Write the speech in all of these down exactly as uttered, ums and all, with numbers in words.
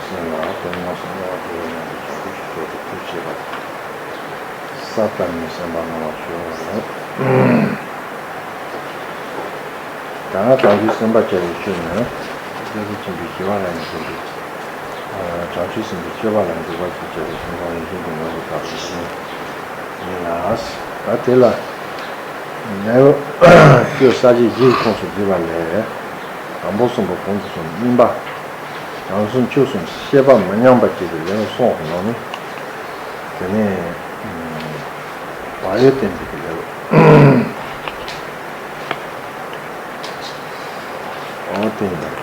ལ་དོན་དངོས་སུ་གནོད་པ་སྐྱེལ་བའི་ཉམས་ཀྱི་བྱང་ཆུབ་ཀྱི་ཕྱོགས་སུ་ཐུགས་ཆེས་པ། ས་ལྟར་ནི་སེམས་པ་སྣང་བར་གྱུར་པ་ལས། ད་བྱང་ཆུབ་སེམས་དཔའ་བྱ་བའི་ཆོས་ནི། བདག་ཏུ་ཕྱིན་པའི་ཞི་བ་ལྷ་ཡི་སེམས་དཔའི། བྱང་ཆུབ་སེམས་དཔའི་སྤྱོད་པ་ལ་འཇུག་པ་ཞེས་བྱ་བའི་གཞུང་དང་ཡིད་བཞིན་གྱི་ངོ་བོ་ལྟ་བུ་ཡིན་ལ། ད་དེ་ལ། ལེའུ་སྤྱོད་གསལ་བྱེད་བཞིའི་ཁོངས་སུ་བསྡུས་པ་ལས། དང་པོ་གསུམ་པོ་གོང་དུ་སོང་གཉིས་པ། བྱང་སེམས་ཆོས་གསུམ་ཤེས་པ་མི་ཉམས་པ་བཅས་ཀྱི་ལེའུ་གསུམ་གྱི་ནང་ནས། དེ་ནས་བག་ཡོད་བསྟན་པའི་ལེའུ། འོ་དེ་ཡིན།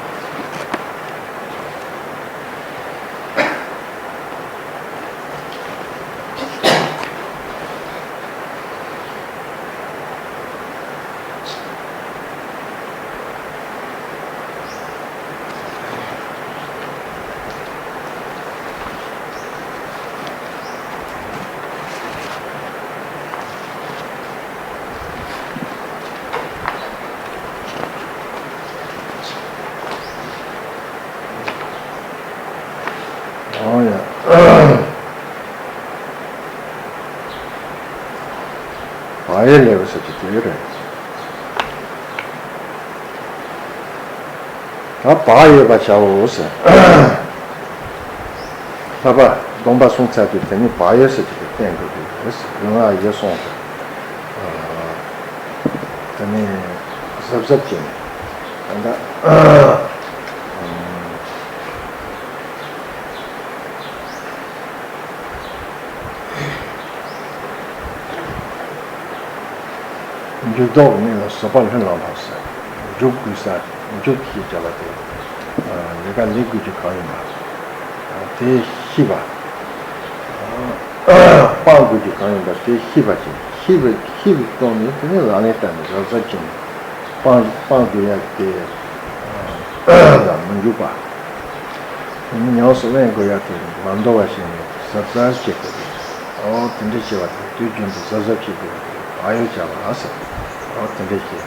ཨོ་ཡ། བག་ཡོད་ལེའུ་ཟེར་གྱི་དེ་རེད། ད་བག་ཡོད་པར་བྱའོ་ཟེར། ལྷག་པ་སྡོམ་པ་སྲུང་ཚར་དུས་དེ་ནི་བག་ཡོད་ཟེར་གྱི་དེ་བསྟན་དགོས་ཀྱི་རེད། ལུས་ངག་ཡིད་གསུམ་དུ། དེ་ནི་གཟབ་གཟབ་བྱས་ནས་ད་ལྟ། འཇུག་ལྡོག་གི་གནས་ལ་བཟོད་པ་ལྷུར་བླངས་པ་ཟེར། འཇུག་དགོས་ས་འཇུག་ཅེས་བྱ་བ་དེ། ལས་ཀ་ལས་དགོས་རྒྱུ་གང་ཡིན་པ། དེ་ཤེས་པ། སྤང་དགོས་རྒྱུ་གང་ཡིན་པ་དེ་ཤེས་པ་བྱས། ཤེས་པའི་ཤེས་པའི་ཐོག་ནས་དེ་ནས་ལག་ལེན་བསྟར་ནས་གཟབ་གཟབ་བྱས་ནས། སྤང་སྤང་དགོས་ཡ་དེ་ལ་མི་འཇུག་པ། དེ་ནི་ཉམས་སུ་ལེན་དགོས་ཡ་དེ་མ་འདོར་བ་ཞིག་ནས་གཟབ་གཟབ་བྱེད་དགོས་རེད། ཨོ་དེ་འདྲ་བྱས་པ་དེ་དུས་རྒྱུན་དུ་གཟབ་གཟབ་བྱེད་དགོས་པ་དེ་བག་ཡོད་བྱ་བ་ཟེར། ཨོ་དེ་འདྲ་བྱས་པ།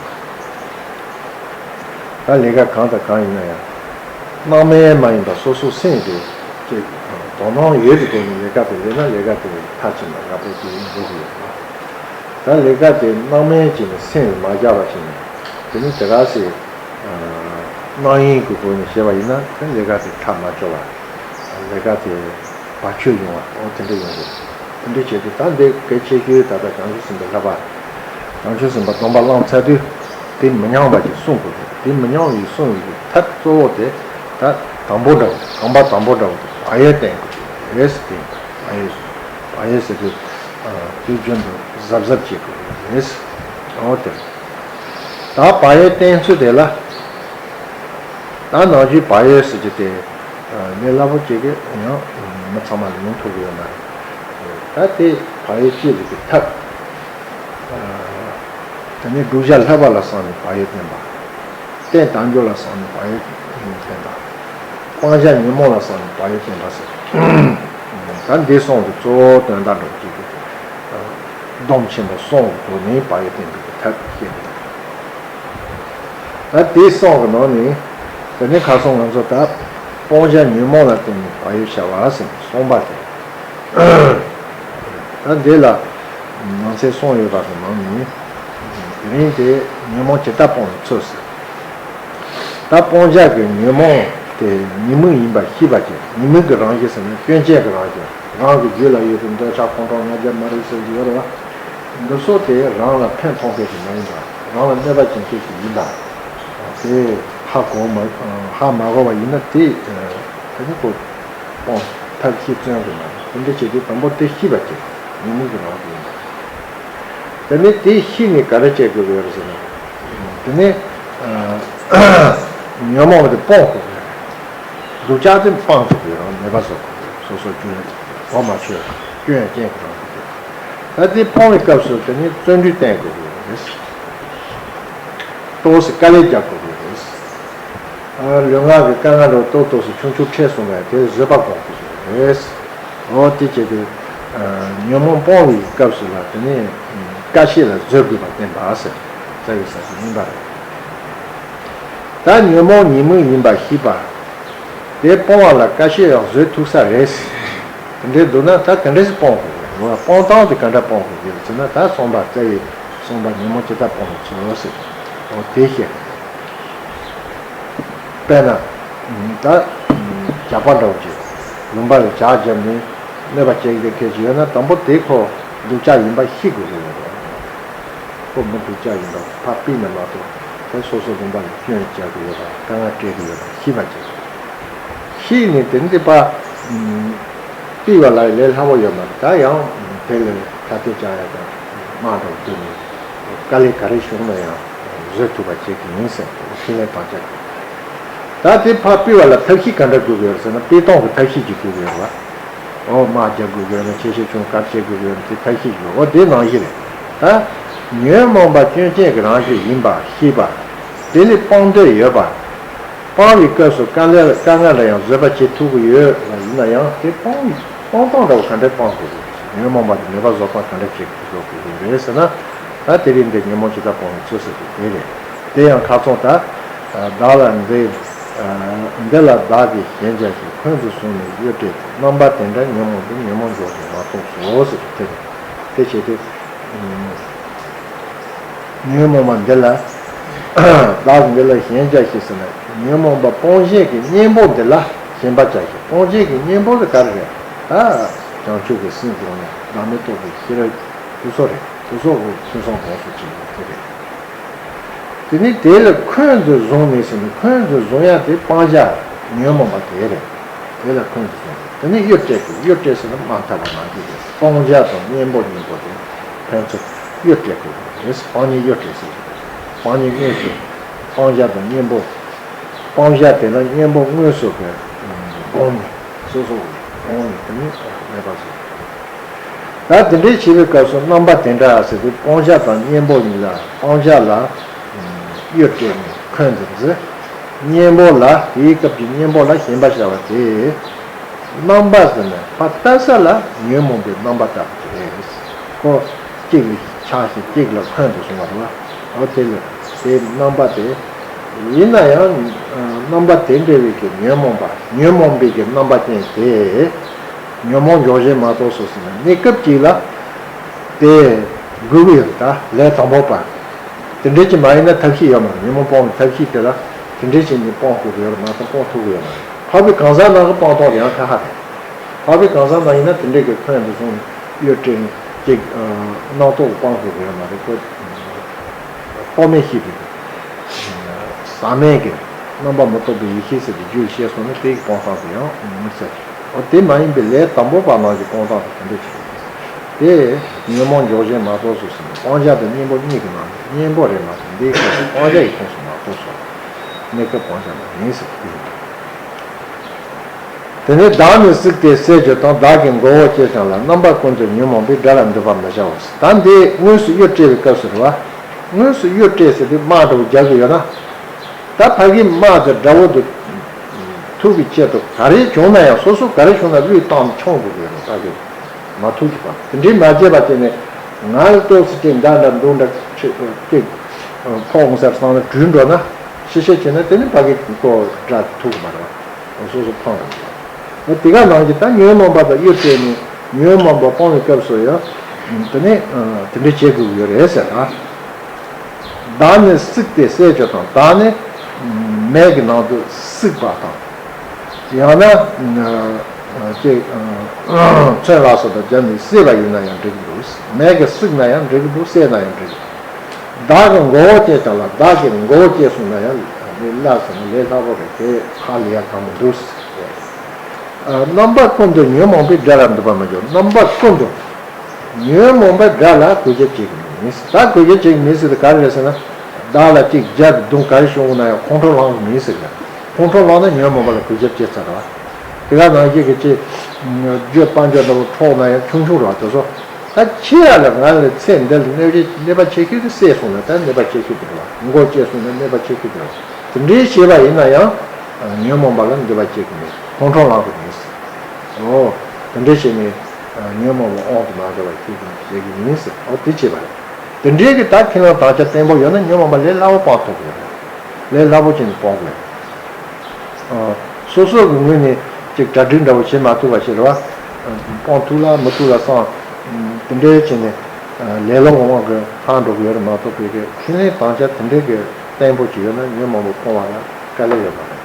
ད་ལས་ཀ་གང་དང་གང་ཡིན་ན་ཡང་། སྣང་མེད་མ་ཡིན་པ་སོ་སོའི་སེམས་དེ་ཅིག་དོ་སྣང་ཡོད་པའི་སྒོ་ནས་ལས་ཀ་དེ་ལས་ན་ལས་ཀ་དེ་མཐར་ཕྱིན་པ་ཡག་པོ་ཅིག་འགྲོ་གི་ཡོད་པ། ད་ལས་ཀ་དེ་སྣང་མེད་ཅིག་ནས་སེམས་མ་བཞག་པ་ཞིག་ནས་དེ་ནི་དེ་ག་སེ། སྣང་ཡུལ་གྱི་སྒོ་ནས་བཤད་པ་ཡིན་ན་དེ་ལས་ཀ་དེ་མཐའ་མ་ཆོད་པ། ལས་ཀ་དེ་བར་ཆད་ཡོང་བ་འོ་དེ་འདྲ་ཡོང་གི། དེ་འདྲ་བྱས་ཏེ་ད་འདི་གལ་ཆེ་ཤོས་ད་ལྟ་བྱང་ཆུབ་སེམས་དཔའི་བསླབ་པ། བྱང་ཆུབ་སེམས་དཔའ་སྡོམ་པ་བླངས་ཚར་དུས་དེ་མི་ཉམས་པ་ཞིག་སྲུང་དགོས་རེད། དེ་མི་ཉམས་པ་ཞིག་སྲུང་བའི་ཐབས་གཙོ་བོ་དེ་ད་དང་པོ་འདྲ་བོ་དང་པོ་དང་པོ་འདྲ་བོ་དེ་བག་ཡོད་བསྟེན་དགོས་རེད་ཟེར་དེ་ཡིན། བག་ཡོད་བག་ཡོད་ཟེར་དུས་དུས་རྒྱུན་དུ་གཟབ་གཟབ་བྱེད་དགོས་རེད། འོ་དེ་རེད། ད་བག་ཡོད་བསྟེན་ཚུལ་དེ་ལ། ད་ནང་བཞིན་བག་ཡོད་ཟེར་རྒྱུ་དེ། ལས་སླ་པོ་བྱེད་ཀྱི་ཡང་མི་ཚང་མ་ལ་ཡོང་ཐུབ་ཀྱི་ཡོད་མ་རེད། ད་དེ་བག་ཡོད་སྐྱེ་བའི་གི་ཐབས། དེ་ནས་བསྒྲུབ་བྱ་ལྷག་པ་ལ་བསམ་ནས་བག་ཡོད་བསྟེན་པ། རྟེན་དལ་འབྱོར་ལ་བསམ་ནས་བག་ཡོད་བསྟེན་པ། སྤང་བྱ་ཉོན་མོངས་ལ་བསམ་ནས་བག་ཡོད་བསྟེན་པ་ཟེར། ད་འདི་གསུམ་གྱི་གཙོ་བོ་དོན་དག་འགྲུབ་བྱེད་ཀྱི། སྡོམ་ཆེན་པོ་གསུམ་གྱི་སྒོ་ནས་བག་ཡོད་བསྟེན་པའི་ཐབས་བཤད་པ་རེད། ད་དེ་གསུམ་གྱི་ནང་ནས་དེ་ནས་ཁ་སང་ང་ཚོ་ད་སྤང་བྱ་ཉོན་མོངས་ལ་བརྟེན་ནས་བག་ཡོད་བྱ་བ་ཟེར་ནས་གསུངས་པ་དེ། ད་འདི་ལ་ནང་གསེས་གསུམ་ཡོད་པ་གི་ནང་ནས་དེ་རིང་དེ་ཉོན་མོངས་ཇི་ལྟར་སྤོང་བའི་ཚུལ་ཟེར། ད་སྤང་བྱ་གི་ཉོན་མོངས་དེ་ཉེས་དམིགས་ཡིན་པ་ཤེས་པ་ཅིག་ཉེས་དམིགས་ཀྱི་རང་བཞིན་ཟེར་ན་སྐྱོན་ཅན་གྱི་རང་བཞིན། རང་གི་རྒྱུད་ལ་ཡོད་པའི་འདོད་ཆགས་ཁོང་ཁྲོ་ང་རྒྱལ་མ་རིག་ཟེར་གྱི་ཡོད་རེད་བ། འདི་ཚོ་དེ་རང་ལ་ཕན་ཐོགས་མཁན་ཞིག་མ་ཡིན་པ། རང་ལ་གནོད་པ་བྱེད་མཁན་ཞིག་ཡིན་པ། དེ་ཧ་གོ་མ་ཧ་མ་གོ་བ་ཡིན་ན་དེ་དེ་ནི་ཁོ་སྤོང་ཐབས་ཤེས་བརྩོན་དགོས་མ་རེད། དེ་འདྲ་བྱེད་དུས་དང་པོ་དེ་ཤེས་པ་ཅིག་ཉེས་དམིགས་ཀྱི་རང་བཞིན་ཡིན་པ། དེ་ནས་དེ་ཤེས་ནས་ག་རེ་བྱེད་དགོས་ཡོད་རེད་ཟེར་ན། དེ་ནས་ཉོན་མོངས་དེ་སྤོང་དགོས་ཡོད་རེད། བསྒྲུབ་བྱ་དེ་སྤང་དགོས་ཡོད་རེད། མེད་པ་བཟོ་དགོས་ཡོད་རེད། སོ་སོ་རྒྱུད་ལ་གོ་མ་ཆོད་སྐྱོན་ཡང་རྐྱེན་གྱི་རང་དུ་གྱུར། ད་དེ་སྤོང་བའི་སྐབས་སུ་དེ་ནས་བརྩོན་འགྲུས་བསྟེན་དགོས་ཡོད་རེད། ཏོག་ཙམ་དཀའ་ལས་རྒྱག་དགོས་ཀྱི་རེད། ཨ་ལུས་ངག་གི་དཀའ་ངལ་འདྲ་ཏོག་ཏོག་ཙམ་ཆུང་ཆུང་འཕྲད་སོང་བས་དེ་བཟོད་པ་སྒོམ་དགོས་ཀྱི་རེད། འོ་དེ་བྱས་ཏེ་ཉོན་མོངས་སྤོང་བའི་སྐབས་སུ་ལ་དེ་ནས་དཀའ་སྤྱད་ལ་བཟོད་དགོས་པ་བསྟན་པ་ཟེར་རྩ་བའི་ས་ཞིག་ཡིན་པ་རེད། ད་ཉོན་མོངས་ཉེས་དམིགས་ཡིན་པ་ཤེས་པ། དེ་སྤོང་བ་ལ་དཀའ་སྤྱད་ཡང་བཟོད་ཐུབ་ས་རེད། དེ་འདྲའི་འདུག་ན་ད་ག་འདྲས་སེ་སྤོང་དགོས་རེད། སྤོང་སྟངས་དེ་ག་འདྲ་སྤོང་དགོས་ཀྱི་རེད་ཟེར་ན། ད་གསུངས་པ་རྩ་བའི་གསུངས་པ་ཉོན་མོངས་ཇི་ལྟར་སྤོང་བའི་ཚུལ་ཟེར། འོ་དེ་བཤད། དཔེར་ན། ད་ཇག་པ་འདྲ་བོ་ཅིག་ལུང་པ་ལ་ཇག་བརྒྱབ་ནས་གནོད་པ་བྱེད་མཁན་ཅིག་ཡོད་ན། དང་པོ་དེ་ཁོ་སྡུག་ཅག་ཡིན་པ་ཤེས་དགོས་ཀྱི་ཡོད་རེད། ཁོ་མི་སྡུག་ཅག་ཡིན་པ་ཕར་ཕུད་ན་མ་གཏོགས། དེ་སོ་སོ་ལུང་པ་ལ་སྐྱོན་རྒྱག་གི་ཡོད་པ། དཀའ་ངལ་སྤྲད་ཀྱི་ཡོད་པ་ཤེས་པ་བྱེད། ཤེས་ནས་དེ་འདི་པ་ཕུད་པ་ལ་ལས་སླ་པོ་ཡོད་མ་རེད། ད་ཡང་དེ་ལ་ཁ་གཏད་བཅག་ཡ་དང་དམག་འདྲ་བོ་བཏོན་ནས་དཀའ་ལས་ག་རེ་བྱུང་ན་ཡང་བཟོད་ཐུབ་པ་བྱེད་ཀྱི་ཡིན་ཟེར། ཤེས་ལས་བག་ཆགས། ད་དེ་ཕར་ཕུད་པ་ལ་ཐབས་ཤེས་ག་འདྲ་དགོས་ཀྱི་ཡོད་ཟེར་ན། ཕུད་སྟངས་ཀྱི་ཐབས་ཤེས་ཅིག་དགོས་ཀྱི་ཡོད་རེད་བ། འོ་དམག་རྒྱག་དགོས་ཀྱི་ཡོད་ན། ཆེ་ཆེ་ཆུང་ག་རེ་བྱེད་དགོས་ཀྱི་ཡོད་ན། དེ་ཐབས་ཤེས་ཡོད། འོ་དེ་ནང་བཞིན་རེད། ད་ཉོན་མོངས་པ་སྐྱོན་ཅན་གྱི་རང་བཞིན་ཡིན་པ་ཤེས་པ། དེ་ལས་སྤོང་འདོད་ཡོད་པ། སྤང་བའི་སྐབས་སུ་དཀའ་ལས་དཀའ་ངལ་ལ་ཡང་བཟོད་པ་བྱེད་ཐུབ་ཀྱི་ཡོད་པ་ཡིན་ན་ཡང་། དེ་སྤོང་སྤོང་སྟངས་འདྲ་བོ་ག་འདྲས་སྤང་དགོས་ཀྱི་རེད། ཉོན་མོངས་པ་དེ་མེད་པ་བཟོ་སྟངས་ག་འདྲས་བྱེད་དགོས་ཀྱི་རེད་ཟེར་ན། ད་དེ་རིང་འདིར་ཉོན་མོངས་ཇི་ལྟར་སྤོང་བའི་ཚུལ་ཟེར་དེ་དེ་རེད། དེ་ཡང་ཁ་ཚོན་ད། བདག་ལ་འདི། འདི་ལ་བདག་གིས་ཞེན་བྱ་ཞིང་། ཁོང་དུ་བཟུང་ནས་གཡོ་སྤྲད་དེ། རྣམ་པ་དེ་འདྲ་ཉོན་མོངས་པས་ཉོན་མོངས་འཇོག་བྱེད་མ་གཏོགས་སོ་ཟེར་དེ་རེད། དེ་བྱས་ཏེ། ཉོན་མོངས་པ་འདི་ལ། བདག་འདི་ལ་ཞེན་བྱ་ཞིང་ཟེར་ན། ཉོན་མོངས་པ་སྤོང་བྱེད་ཀྱི་གཉེན་པོ་འདི་ལ་ཞེན་པ་བྱ་ཞིང་། སྤོང་བྱེད་ཀྱི་གཉེན་པོ་དེ་ག་རེ་རེད། ད་བྱང་ཆུབ་ཀྱི་སེམས་བཟུང་ནས་བདག་མེད་རྟོགས་པའི་ཤེས་རབ་དེ་ཚོ་རེད། དེ་ཚོ་གོ་ཕུན་སུམ་ཚོགས་སུ་བྱེད་དགོས་དེ་རེད། དེ་ནས་དེ་ལ་ཁོང་དུ་བཟུང་ནས་ཟེར་ན། ཁོང་དུ་བཟུང་ཡ་དེ་སྤང་བྱ་ཉོན་མོངས་པ་དེ་རེད། དེ་ལ་ཁོང་དུ་བཟུང་། དེ་ནས་གཡོ་སྤྲད་དེ། གཡོ་སྤྲད་ཟེར་ན་དམག་འཐབ་པ་ནང་བཞིན་རེད། སྤང་བྱ་དང་གཉེན་པོ་གཉིས་པོ་དེ་ཕན་ཚུན་གཡོ་སྤྲད་དགོས་རེད། སྤང་གཉེན་གཡོ་སྤྲད་ཟེར། སྤང་གཉེན་དངོས་སུ། སྤང་བྱ་དང་གཉེན་པོ། སྤང་བྱ་དེ་ལ་གཉེན་པོ་དངོས་སུ་གི་སྒོམ་ནས། སོ་སོ་གི་སྒོམ་ནས་དེ་ནས་མེད་པ་བཟོ། ད་དེ་འདྲའི་བྱེད་པའི་སྐབས་སུ་རྣམ་པ་དེ་འདྲ་ཟེར་དུས། སྤང་བྱ་དང་གཉེན་པོ་གཉིས་ལ། སྤང་བྱ་ལ་གཡོ་སྤྲད་ནས་ཁོང་དུ་འཛིན། གཉེན་པོ་ལ། དེའི་སྐབས་ཀྱི་གཉེན་པོ་ལ་ཞེན་པ་བྱ་བ་དེ། རྣམ་པ་ཟེར་ན་ཕར་ལྟ་ས་ལ་ཉོན་མོངས་པའི་རྣམ་པ་ལྟ་བུ་ཅིག་རེད། ཁོ་གཅིག་ལ་ཆགས་ཤིང་གཅིག་ལ་ཁོང་དུ་བཟུང་བ་རེད་བ། འོ་དེ་ལ་དེའི་རྣམ་པ་དེ། ཡིན་ན་ཡང་རྣམ་པ་དེ་འདྲ་བའི་གི་ཉོན་མོངས་པ། ཉོན་མོངས་པའི་གི་རྣམ་པ་ཅན་དེ། ཉོན་མོངས་འཇོག་བྱེད་མ་གཏོགས་སོ་ཟེར་ན། གནས་སྐབས་གཅིག་ལ་དེ་དགོས་ཀྱི་ཡོད། ད་ལས་དང་པོ་པ། དེ་འདྲའི་ཅིག་མ་ཡིན་ན་ཐབས་ཤེས་ཡོད་མ་རེད། ཉོན་མོངས་སྤོང་བའི་ཐབས་ཤེས་དེ་ལ་དེ་འདྲའི་ཅིག་ནས་སྤོང་དགོས་ཀྱི་ཡོད་རེད་མ་གཏོགས་སྤོང་ཐུབ་ཀྱི་ཡོད་མ་རེད། འཕགས་པའི་གང་ཟག་རྣམས་ཀྱི་སྤང་སྟངས་དེ་ཡང་ཁ་ཁ་རེད། འཕགས་པའི་གང་ཟག་རྣམས་ཡིན་ན་དེ་འདྲའི་གི་ཁོང་དུ་བཟུང་གཡོ་སྤྲད་ནས་ཅིག་རྣམ་རྟོག་སྤང་དགོས་ཀྱི་ཡོད་མ་རེད། ཁོ་རྟོག་མེད་ཤེས་པའི་ཟག་མེད་ཀྱི་རྣམ་པ་མི་རྟོག་པའི་ཡེ་ཤེས་ཟེར་གྱི་རྒྱུད་བཤད་སོང་ན། དེའི་སྤང་སྟངས་དེ་ཡང་མི་གསལ། འོ་དེ་མ་ཡིན་པའི་ལས་དང་པོ་པ་རྣམས་ཀྱི་སྤང་སྟངས་དེ་ག་འདྲ་ཅིག་རེད། དེ་ཉོན་མོངས་འཇོག་བྱེད་མ་གཏོགས་སོ་ཟེར་ན། སྤང་བྱ་དང་གཉེན་པོ་གཉིས་ཀྱི་ནང་ནས་གཉེན་པོ་རེད་མ་གཏོགས། འདིའི་ཁོངས་སུ་སྤང་བྱ་ཡི་ཁོངས་སུ་མ་གཏོགས་སོ། གནས་སྐབས་སྤང་བྱ་མ་ཡིན་ཟེར་གྱི་ཡོད། དེ་ནས་བདག་ནི་བསྲེགས་ཏེ་བསད་གྱུར་ཏམ། བདག་གི་མགོ་བོ་བཅད་ཀྱང་ལ། རྣམ་པ་ཀུན་ཏུ་ཉོན་མོངས་པས། དགྲ་ལ་འདུད་པར་མི་བྱའོ། ད་འདི་དངོས་སུ་གཡོ་སྤྲད་པའི་སྐབས་སུ་རེད་བ། དངོས་སུ་གཡོ་སྤྲད་ཟེར་དུས་དམག་འདྲ་བོ་རྒྱག་གི་ཡོད་ན། ད་ཕ་གིའི་དམག་དེ་དགྲ་བོ་དེ་ཐུག་གི་ཆེད་དུ་ག་རེ་བྱུང་ན་ཡང་། སོ་སོ་ག་རེ་བྱུང་ན་བློས་བཏང་མཆོང་དགོས་ཀྱི་ཡོད་རེད། ཕ་གི་མ་ཐུག་གི་བར། དེ་འདྲའི་མ་བྱས་པ་བྱས་ནས་ང་ལ་ཏོག་ཙམ་ཅིག་མདའ་འདྲ་མདུང་འདྲ་ཅིག་ཕོག་འོང་ཟེར་བསམ་ན་བྲོས་འགྲོ་ན། ཕྱི་བཤོལ་བྱས་ན་དེ་ནི་ཕ་གི་ཁོ་དགྲ་ཐུག་གི་མ་རེད་བ། སོ་སོ་ཕངས་རེད། དེ་ག་ནང་གི་ད་ཉོན་མོངས་པ་དང་གཡོ་སྤྲད་ནས་ཉོན་མོངས་པ་སྤོང་བའི་སྐབས་སུ་ཡང་དེ་ནི་དེ་འདྲ་བྱེད་དགོས་ཀྱི་ཡོད་རེད་ཟེར་ན། བདག་ནི་བསྲེགས་ཏེ་བསད་གྱུར་ཏམ། བདག་ནི་མེ་གི་ནང་དུ་བསྲེགས་པ་དང་། ཡང་ན་ཅིག་ཚོན་ལ་སོགས་པ་བརྒྱབ་ནས་བསྲེགས་པ་ཡིན་ན་ཡང་འགྲིག་གི་འདུག། མེ་གིས་བསྲེགས་ན་ཡང་འགྲིག་གི་འདུག། བསྲེགས་ན་ཡང་འགྲིག་གི་འདུག། བདག་གི་མགོ་བོ་བཅད་ཀྱང་ལ། བདག་གི་མགོ་བོ་བཅད་སོང་ན་ཡང་ནི་སླ་ཟེར་ན་ལས་སླ་པོ་རེད། དེ་ཁག་ལས་ཡ་གང་མི་འདུག། རྣམ་པ་ཀུན་ཏུ་ཉོན་མོངས་པས། དགྲ་ལ་འདུད་པར་མི་བྱའོ། རྣམ་པ་ཀུན་ཏུ་ཉོན་མོངས་པས་དགྲ་ལ་གུས་ཞབས་བྱེད་ཀྱི་མེད། ད་གུས་ཞབས་བྱེད་ཀྱི་མེད་ཟེར་དེ་ག་རེ་རེད་ཟེར་ན། བདག་ལ་ཅིག་རྒྱབ་རྡུང་ག་རེ་བྱུང་ན་ཡང་ཁོང་ཁྲོ་ལངས་ཀྱི་མེད་ཟེར་གི། ཁོང་ཁྲོ་ལངས་ན་ཉོན་མོངས་པ་ལ་གུས་ཞབས་བྱེད་ཚར་བ། དེ་ག་ནང་བཞིན་གྱི་ཅིག་རྒྱུ་སྤང་རྒྱུ་འདྲ་བོ་འཕྲོག་ན་ཡང་ཆུང་ཆུང་རེད་བ། དེ་ཚོ་ད་ཁྱེད་ཡ་ལ་ང་ལ་ཚེ་འདི་ལ་གནོད་བྱེད་གནོད་པ་བྱེད་མཁན་དེ་བསད་སོང་ན་ད་གནོད་པ་བྱེད་མཁན་དེ་རེད་བ། མགོ་བཅད་སོང་ན་གནོད་པ་བྱེད་མཁན་དེ་རེད་བ། དེ་འདྲའི་བྱས་པ་ཡིན་ན་ཡང་ཉོན་མོངས་པ་ལ་འདུད་པ་བྱེད་ཀྱི་མེད། ཁོང་ཁྲོ་ལངས་ཀྱི་མེད། འོ། དེ་འདྲའི་བྱས་ནས་ཉོན་མོངས་པ་དབང་དུ་མ་འགྲོ་བ་ཞིག་བྱེད་ཀྱི་ཡིན་ཟེར། འོ་དེ་བྱས་པ་རེད། དེ་འདྲའི་གི་ད་ཁས་བླངས་དམ་བཅའ་བརྟན་པོ་ཡོད་ན་ཉོན་མོངས་པ་ལས་སླ་པོ་སྤང་ཐུབ་ཀྱི་རེད། ལས་སླ་པོ་བྱས་ནས་སྤོང་དགོས། ཨ། སོ་སོ་གི་ངོས་ནས་ཅིག་གྲ་སྒྲིག་འདྲ་བོ་བྱེད་མ་ཐུབ་པ་ཞིག་རེད་བ། སྤོང་ཐུབ་ལ་མི་ཐུབ་ལ་སང་དེ་འདྲའི་བྱས་ནས་ལེ་ལོ་འོང་བ་གི་ལྷག་འགྲོ་གི་ཡོད་རེད་མ་གཏོགས་པའི་གི་ཁས་ལེན་དམ་བཅའ་དེ་འདྲའི་གི་བརྟན་པོ་ཅིག་ཡོད་ན་ཉོན་མོངས་པ་སྤོང་བ་ལ་དཀའ་ལས་ཡོད་མ་རེད།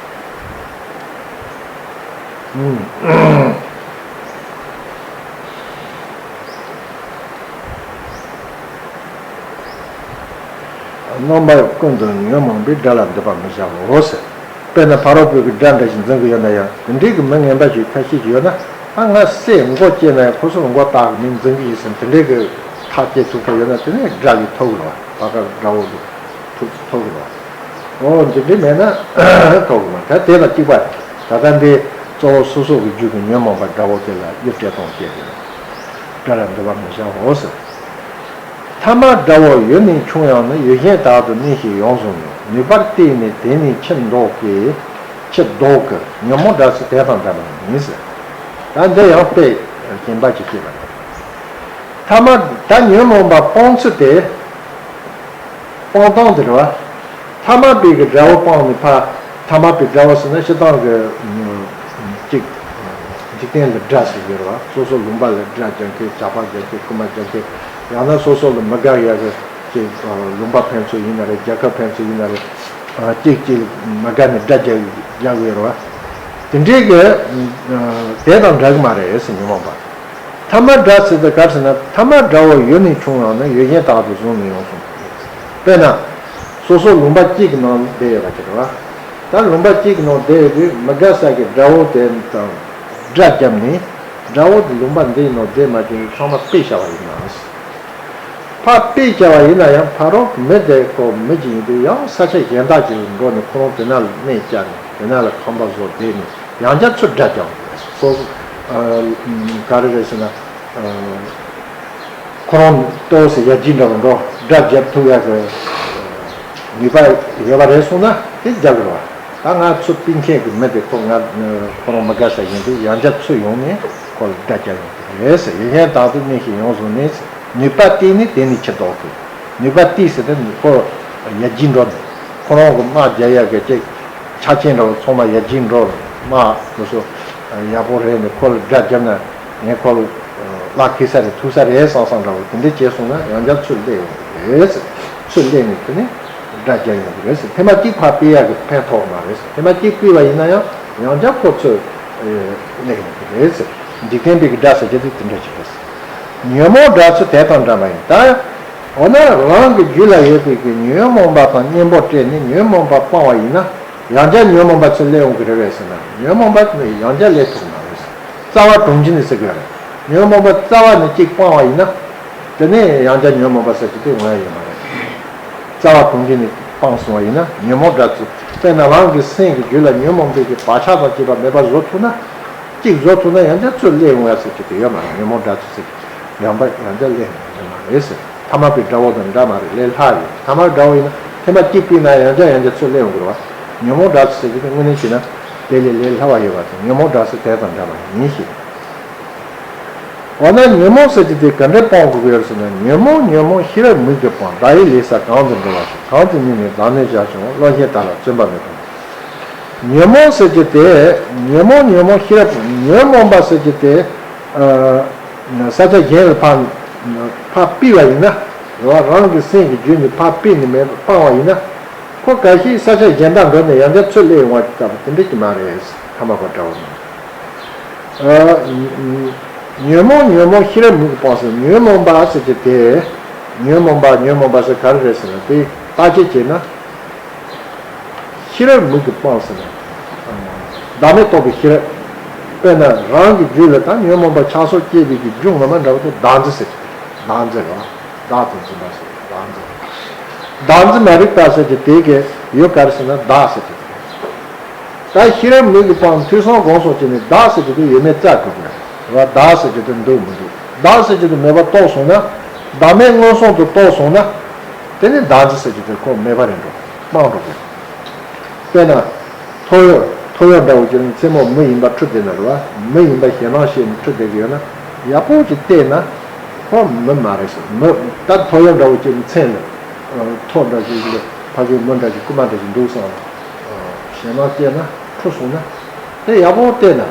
རྣམ་པ་ཀུན་ཏུ་ཉོན་མོངས་པའི་དགྲ་ལ་འདོད་པ་མི་བྱའོ་ཟེར། དཔེར་ན་ཕ་རོལ་པོའི་གི་དགྲ་འདྲ་ཞིག་འཛིན་གི་ཡོད་ན་ཡང་དེ་འདྲའི་གི་མི་ངན་པ་ཞིག་ཁ་ཤས་ཅིག་ཡོད་ན་ཨ་ང་སྲས་མགོ་བཅད་ན་ཡང་ཁོ་ཚོར་མགོ་བཏགས་གི་མིན་འཛིན་གི་ཡིན་ཟེར་དེ་འདྲའི་གི་ཐག་བཅད་ཐུབ་ཐུབ་ཡོད་ན་དེ་ནས་དགྲ་ལས་ཐོབ་གི་རེད་བ། བར་དགའ་དགྲ་བོ་ལས་ཐུབ་ཐོབ་གི་རེད་བ། འོ་འདི་འདྲའི་མེད་ན་ཐོབ་གི་མ་རེད། ད་དེ་དང་གཅིག་པ་རེད། ད་ལྟ་འདི་གཙོ་བོ་སོ་སོ་གི་རྒྱུད་ཀྱི་ཉོན་མོངས་པ་དགྲ་བོ་དེ་ལ་གཡུལ་སྤྲད་གཏོང་བྱེད་དགོས། དགྲ་ལ་འདོད་པ་མི་བྱའོ་ཟེར། ཐ་མ་དགྲ་བོ་ཡུལ་ནས་ཕྱུང་ཡང་ནི། ཡུལ་གཞན་དག་ཏུ་གནས་ཤིང་ཡོངས་བཟུང་ནས། ནུས་པར་བལྟས་ནས་དེ་ནས་ཕྱིར་ལྡོག་གི། ཕྱིར་ལྡོག་གི། ཉོན་མོངས་དགྲ་ཚོ་དེ་དང་འདྲ་བ་ཡིན་ཟེར། ད་འདི་ཡང་དཔེ་གཞན་པ་ཅིག་བྱས་པ་རེད། ཐ་མ་ད་ཉོན་མོངས་པ་སྤོང་ཚུལ་དེ། སྤོང་སྟངས་དེ་རེད་བ། ཐ་མལ་པའི་གི་དགྲ་བོ་སྤངས་ནས་ཕར་ཐ་མལ་པའི་དགྲ་བོ་ཟེར་ན་སྤྱིར་བཏང་གི་ཅིག་འཇིག་རྟེན་ལ་དགྲ་ཟེར་གྱི་རེད་བ། སོ་སོ་ལུང་པ་ལ་དགྲ་རྒྱག་མཁན། ཇག་པ་རྒྱག་མཁན། རྐུན་མ་རྒྱག་མཁན། ཡང་ན་སོ་སོ་ལ་མི་དགའ་ཡག་གི་ཅིག་ལུང་པ་ཕན་ཚུན་ཡིན་ན་རེད། རྒྱལ་ཁབ་ཕན་ཚུན་ཡིན་ན་རེད། ཅིག་ཅིག་མི་དགའ་ནས་དགྲ་རྒྱག་རྒྱག་གི་རེད་བ། དེ་འདྲའི་གི་དེ་དང་འདྲ་གི་མ་རེད་ཟེར་ཉོན་མོངས་པ། ཐ་མལ་དགྲ་ཟེར་དུས་ག་རེ་ཟེར་ན་ཐ་མལ་དགྲ་བོ་ཡུལ་ནས་ཕྱུང་ཡང་ནི། ཡུལ་གཞན་དག་ཏུ་བཟུང་ནས་ཡོངས་བཟུང་། དཔེར་ན། སོ་སོ་ལུང་པ་གཅིག་གི་ནང་བསྡད་ཡོད་པ་ཅིག་རེད་བ། ད་ལུང་པ་གཅིག་གི་ནང་བསྡད་ཡོད་དུས་མི་དགའ་ས་གི་དགྲ་བོ་དེ་དང་དགྲ་བརྒྱབ་ནས་དགྲ་བོ་དེ་ལུང་པ་འདིའི་ནང་བསྡད་མ་བཅུག་ནས་ཚང་མ་ཕུད་བཞག་པ་ཡིན་ན། ཕར་ཕུད་བཞག་པ་ཡིན་ན་ཡང་ཕ་རོལ་མི་དེ་ཁོ་མི་གཅིག་ཡིན་དུས་ཡང་ས་ཆ་གཞན་དག་ཅིག་ལ་འགྲོ་ནས་ཁོ་རང་དེ་ན་ལ་གནས་བཅགས་ནས་དེ་ན་ལ་ཁང་པ་བཟོ་བསྡད་ནས། ཡང་བསྐྱར་ཚུར་དགྲ་བརྒྱབ་པ་རེད། སོ་སོ་ག་རེ་རེད་ཟེར་ན། ཁོ་རང་ཏོག་ཙམ་ཡར་རྒྱས་འགྲོ་འགྲོ་དགྲ་བརྒྱབ་ཐུབ་ཡག་གི་ནུས་པ་ཡོད་པ་རེད་སོང་ན་དེ་རྒྱབ་རེད་བ། ད་ང་ཚོ་སྤུན་མཆེད་ཀྱི་མི་དེ་ཁོ་ང་ཁོ་རང་མི་དགའ་ས་ཡིན་དུས་ཡང་བསྐྱར་ཚུར་ཡོང་ནས་ཁོ་ལ་དགྲ་བརྒྱབ་ཡོང་གི་རེད་ཟེར། ཡིན་ཡང་དག་ཏུ་གནས་ཤིང་ཡོངས་བཟུང་ནས་ཟེར། ནུས་པ་བརྟས་ནས་དེ་ནས་ཕྱིར་ལྡོག་གི། ནུས་པ་བརྟས་ཟེར་དུས་ཁོ་ཡར་རྒྱས་འགྲོ་ནས་ཁོ་རང་གི་དམག་རྒྱག་ཡག་གི་ཅིག་ཆ་རྐྱེན་འདྲ་བོ་ཚང་མ་ཡར་རྒྱས་འགྲོ་རུ་དམག་དེ་ཚོ་ཡག་པོ་རེད་ནས་ཁོ་ལ་དགྲ་བརྒྱབ་ན་ངས་ཁོ་ལ་གླགས་འཁེལ་ས་རེད། ཐུག་ས་རེད་བསམ་བསམ་འདྲ་བོ་དེ་འདྲ་བྱས་སོང་ན་ཡང་བསྐྱར་ཚུར་སླེབས་ཡོང་གི་རེད་ཟེར། ཚུར་སླེབས་ནས་དེ་ནས་དགྲ་རྒྱག་ཡོང་གི་རེད་ཟེར། ཐེངས་མ་གཅིག་ཕར་ཕུད་ཡག་གི་ཕན་ཐོགས་མ་རེད་ཟེར། ཐེངས་མ་གཅིག་ཕུད་པ་ཡིན་ན་ཡང་ཡང་བསྐྱར་ཁོ་ཚུར་སླེབས་ཡོང་གི་རེད་ཟེར། འཇིག་རྟེན་པའི་གི་དགྲ་ཟེར་རྒྱུ་དེ་དེ་འདྲ་ཞིག་རེད་ཟེར། ཉོན་མོངས་དགྲ་ཚོ་དེ་དང་འདྲ་མ་ཡིན་ད། འོ་ན་རང་གི་རྒྱུད་ལ་ཡོད་པའི་གི་ཉོན་མོངས་པ་དང་གཉེན་པོ་སྤྲད་ནས་ཉོན་མོངས་པ་སྤང་བ་ཡིན་ན། ཡང་བསྐྱར་ཉོན་མོངས་པ་ཚུར་སླེབས་འོང་གི་རེད་པས་ཟེར་ན་ཉོན་མོངས་པ་ཡང་བསྐྱར་སླེབས་ཐུབ་མ་རེད། རྩ་བ་གྲོང་ཁྱེར་ནས་ཟེར་གི་རེད། ཉོན་མོངས་པ་རྩ་བ་ནས་གཅིག་སྤངས་པ་ཡིན་ན། དེ་ནས་ཡང་བསྐྱར་ཉོན་མོངས་པ་ཟེར་གྱི་དེ་འོང་ཡ་ཡོད་མ་རེད། རྩ་བ་གྲོང་ཁྱེར་ནས་སྤངས་སོང་བ་ཡིན་ན་ཉོན་མོངས་དགྲ་ཚོ། དཔེར་ན་རང་གི་སེམས་ཀྱི་རྒྱུད་ལ་ཉོན་མོངས་པའི་གི་བག་ཆགས་དང་བཅས་པ་མེད་པ་བཟོ་ཐུབ་ན། གཅིག་བཟོ་ཐུབ་ན་ཡང་བསྐྱར་ཚུར་སླེབས་འོང་ཡ་ཟེར་གྱི་དེ་ཡོད་མ་རེད། ཉོན་མོངས་དགྲ་ཚོ་ཟེར་གྱི་ཡང་པ་ཡང་བསྐྱར་སླེབས་འོང་ཡ་མ་རེད་ཟེར། ཐ་མལ་པའི་དགྲ་བོ་དང་འདྲ་མ་རེད། ལས་སླ་ཡོད། ཐ་མལ་དགྲ་བོ་ཡིན་ན་ཐེངས་མ་གཅིག་ཕུད་ན་ཡང་བསྐྱར་ཡང་བསྐྱར་ཚུར་སླེབས་འོང་གི་རེད་བ། ཉོན་མོངས་དགྲ་ཚོ་ཟེར་གྱི་དེ་དངོས་གནས་བྱས་ན་དེ་ལས་ལས་སླ་བ་ཡོད་པ་དང་ཉོན་མོངས་དགྲ་ཚོ་དེ་དང་འདྲ་བ་ཡིན་ཞེས། འོ་ན་ཉོན་མོངས་ཟེར་གྱི་དེ་ག་འདྲ་སྤང་དགོས་ཀྱི་ཡོད་ཟེར་ན། ཉོན་མོངས་ཉོན་མོངས་ཤེས་རབ་མིག་གིས་སྤང་། བདག་ཡིད་ལས་ས་གང་དུ་འགྲོ་བ་ཞིག། གང་དུ་གཉིད་ནས་བདག་མེད་བཞག་ཀྱང་། བློ་གཞན་དག་ལ་བརྩོན་པ་མེད་པར། ཉོན་མོངས་ཟེར་གྱི་དེ། ཉོན་མོངས་ཉོན་མོངས་ཤེས་རབ། ཉོན་མོངས་པ་ཟེར་གྱི་དེ། ཨ། ས་ཆ་གཞན་ལ་ཕར་ཕར་ཕུད་པ་ཡིན་ན། རང་གི་སེམས་ཀྱི་རྒྱུད་ནས་ཕར་ཕུད་ནས་མེད་པར་སྤངས་པ་ཡིན་ན། ཁོ་གལ་སྲིད་ས་ཆ་གཞན་དག་འགྲོ་ནས་ཡང་བསྐྱར་ཚུར་སླེབས་ཡོང་བ་ལྟ་བུ་དེ་འདྲ་ཅིག་མ་རེད། ཐ་མལ་པ་འདྲ་བོ་མིན། ཨ། ཉོན་མོངས་ཉོན་མོངས་ཤེས་རབ་མིག་གིས་སྤངས་ཟེར། ཉོན་མོངས་པ་ཟེར་གྱི་དེ། ཉོན་མོངས་པ་ཉོན་མོངས་པ་ཟེར་ག་རེ་རེད་ཟེར་ན་དེ་བརྟག་དཔྱད་བྱས་ན། ཤེས་རབ་མིག་གིས་སྤངས་ཟེར་ན། བདག་མེད་རྟོགས་པའི་ཤེས་རབ། དཔེར་ན་རང་གི་རྒྱུད་ལ་ད་ཉོན་མོངས་པ་ཆགས་སོགས་སྐྱེས་པའི་གི་རྒྱུ་ངོ་མ་འདྲ་བོ་དེ་བདག་འཛིན་ཟེར་གྱི་རེད། བདག་འཛིན་རེད་བ། བདག་ཏུ་འཛིན་པ་ཟེར་བདག་འཛིན། བདག་འཛིན་མ་རིག་པ་ཟེར་གྱི་དེ་གི་ཡུལ་ག་རེ་ཟེར་ན་བདག་ཟེར་གྱི་དེ་རེད། ད་ཤེས་རབ་མིག་གིས་སྤངས་ཐོས་བསམ་སྒོམ་གསུམ་བྱས་ནས་བདག་ཟེར་གྱི་དེ་ཡོད་མེད་བཙལ་དགོས་ཀྱི་རེད་བ། བདག་ཟེར་གྱི་དེ་འདུག་མི་འདུག་བདག་ཟེར་གྱི་དེ་མེད་པ་རྟོགས་སོང་ན། བདག་མེད་མངོན་སུམ་དུ་རྟོགས་སོང་ན། དེ་ནི་བདག་འཛིན་ཟེར་གྱི་དེ་ཁོ་མེད་པ་རེད་འགྲོ། སྤངས་འགྲོ་གི་རེད། དཔེར་ན། ཐོ་ཡོར། ཐོ་ཡོར་འདྲ་བོ་ཅིག་མཚན་མོ་མི་ཡིན་པ་འཁྲུལ་བསྡད་ན་རེད་བ། མི་ཡིན་པ་ཞེད་སྣང་སྐྱེས་ནས་འཁྲུལ་བསྡད་ཀྱི་ཡོད་ན། ཡག་པོ་ཅིག་བལྟས་ན། ཁོ་མི་མ་རེད་ཟེར། མི། ད་ཐོ་ཡོར་འདྲ་བོ་ཅིག་མཚན་ལ། ཐོ་འདྲ་ཅིག་ལ་ཕ་གིའི་མི་འདྲ་ཅིག་རྐུན་མ་འདྲ་ཅིག་འདུག་བསམ་ལ། ཞེད་སྣང་སྐྱེས་ན་འཁྲུལ་སོང་ན། དེ་ཡག་པོ་བལྟས་ན།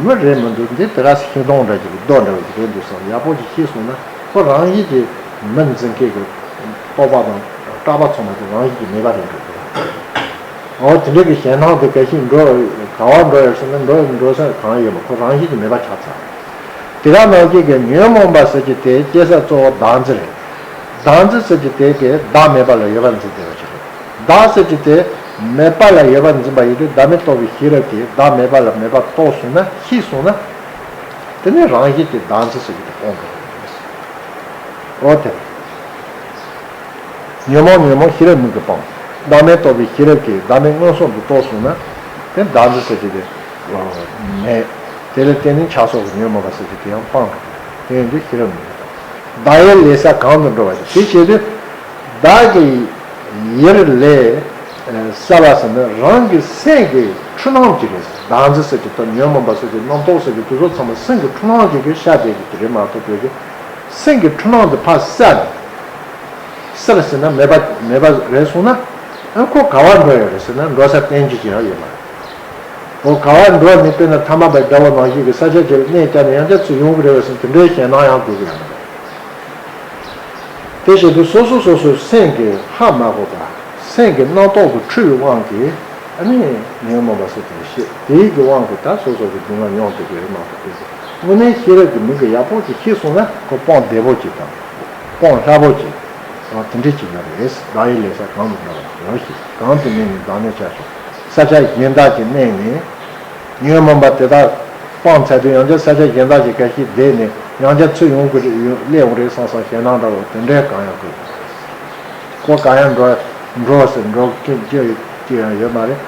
མི་རེད་མི་འདུག་འདི་དེ་ག་སེ་ཤིང་སྡོང་འདྲ་ཅིག་གི་རྡོ་འདྲ་བ་ཅིག་རེད་འདུག་བསམ། ཡག་པོ་ཅིག་ཤེས་སོང་ན་ཁོ་རང་བཞིན་གྱིས་མི་འཛིན་མཁན་གྱི་རྟོག་པ་དང་སྐྲག་པ་ཚང་མ་དེ་རང་བཞིན་གྱིས་མེད་པ་རེད་འགྲོ་གི་རེད། འོ་དེ་འདྲ་གི་ཞེད་སྣང་དེ་ག་ཤེད་འགྲོ་ག་བ་འགྲོ་ཡོད་ཟེར་ན་འགྲོ་འགྲོ་ས་གང་ཡོད་མ་ཁོ་རང་བཞིན་གྱིས་མེད་པ་ཆགས་ཚར། དེ་ག་ནང་བཞིན་གྱི་ཉོན་མོངས་པ་ཟེར་གྱི་དེ་སྐྱེ་ས་གཙོ་བོ་བདག་འཛིན་རེད། བདག་འཛིན་ཟེར་གྱི་དེ་གའི་བདག་མེད་པ་ལ་ཡོད་པར་འཛིན་བསྡད་པ་ཅིག་རེད། བདག་ཟེར་གྱི་དེ་མེད་པ་ལ་ཡོད་པར་འཛིན་པ་ཡིན་དུས་བདག་མེད་རྟོགས་པའི་ཤེས་རབ་ཀྱིས་བདག་མེད་པ་ལ་མེད་པར་རྟོགས་སོང་ན་ཤེས་སོང་ན། དེ་ནི་རང་བཞིན་གྱིས་བདག་འཛིན་ཟེར་གྱི་དེ་སྤོང་དགོས་པ་རེད། འོ་དེ། ཉོན་མོངས་ཉོན་མོངས་ཤེས་རབ་མིག་གིས་སྤང་། བདག་མེད་རྟོགས་པའི་ཤེས་རབ་ཀྱིས་བདག་མེད་མངོན་སུམ་དུ་རྟོགས་སོང་ན། དེ་བདག་འཛིན་ཟེར་གྱི་དེ་མེད། དེ་ལ་བརྟེན་ནས་ཆགས་སོགས་ཀྱི་ཉོན་མོངས་པ་ཟེར་གྱི་དེ་ཡང་སྤངས་འགྲོ། དེ་ཡིན་དུས་ཤེས་རབ་མིག་གིས་སྤང་། བདག་ཡིད་ལས་ས་གང་དུ་འགྲོ་བ་ཞིག་དེ་བྱེད་དུས། བདག་གི་ཡིད་ལས་ས་བ་ཟེར་ན་རང་གི་སེམས་ཀྱི་འཁྲུལ་སྣང་གཅིག་རེད། བདག་འཛིན་ཟེར་གྱི་དང་ཉོན་མོངས་པ་ཟེར་གྱི་རྣམ་རྟོག་ཟེར་གྱི་དེ་ཚོ་ཚང་མ་སེམས་ཀྱི་འཁྲུལ་སྣང་གཅིག་གིས་ཤར་བསྡད་ཀྱི་དེ་རེད་མ་གཏོགས་བོད་ཀྱི་སེམས་ཀྱི་འཁྲུལ་སྣང་དེ་ཕར་བསལ་ནས། བསལ་ཟེར་ན་མེད་པ་མེད་པ་རེད་སོང་ན། ཨ་ཁོ་ག་བར་འགྲོ་ཡོད་རེད་ཟེར་ན་འགྲོ་ས་གཏན་གཅིག་ཀྱང་ཡོད་མ་རེད། ཁོ་ག་བར་འགྲོ་ནི་དཔེར་ན་ཐ་མལ་པའི་དགྲ་བོ་ནང་བཞིན་གྱི་ས་ཆ་ཅིག་ལ་གནས་བསྐྱལ་ནས་ཡང་བསྐྱར་ཚུར་ཡོང་གི་རེད་བ་ཟེར་དེ་འདྲའི་ཞེད་སྣང་ཡང་དགོས་ཀྱི་ཡོད་མ་རེད། དེ་བཞིན་དུ་སོ་སོ་སོ་སོའི་སེམས་ཀྱི་ཧ་མ་གོ་བ། སེམས་ཀྱི་རྣམ་རྟོག་གི་འཁྲུལ་བའི་དབང་གིས་ཨ་ནི་ཉོན་མོངས་པ་ཟེར་དེ་ཤེས་དེའི་གི་དབང་གིས་ད་སོ་སོ་གི་སྡུག་བསྔལ་མྱོང་དགོས་ཀྱི་རེད་མ་གཏོགས་དེ་དངོས་གནས་ཤེས་རབ་ཀྱི་མིག་གིས་ཡག་པོ་ཅིག་ཤེས་སོང་ན་ཁོ་སྤོང་བདེ་པོ་ཅིག་དང་། སྤོང་སླ་པོ་ཅིག་དང་དེ་འདྲ་ཅིག་ཡོད་རེད། བདག་ཡིད་ལས་ས་གང་དུ་འགྲོ་བ་ཡོད་ཞེས་གང་དུ་གནས་ནས་བདག་གནས་བྱ་ཞོག་ས་ཆ་གཞན་དག་ཅིག་གནས་ནས། ཉོན་མོངས་པ་དེ་དག་སྤངས་ཚར་དུས་ཡང་བསྐྱར་ས་ཆ་གཞན་དག་ཅིག་ག་ཤེད་བསྡད་ནས་ཡང་བསྐྱར་ཚུར་ཡོང་གི་རེད་ཡོང་སླེབས་འོང་རེད་བསམ་བསམ་ཞེད་སྣང་འདྲ་བོ་དེ་འདྲའི་གང་ཡང་དགོས། ཁོ་གང་ཡང་འགྲོ་འགྲོ་ཟེར་འགྲོ་མཁན་ཅི་ཅི་ཡང་ཡོད་མ་རེད།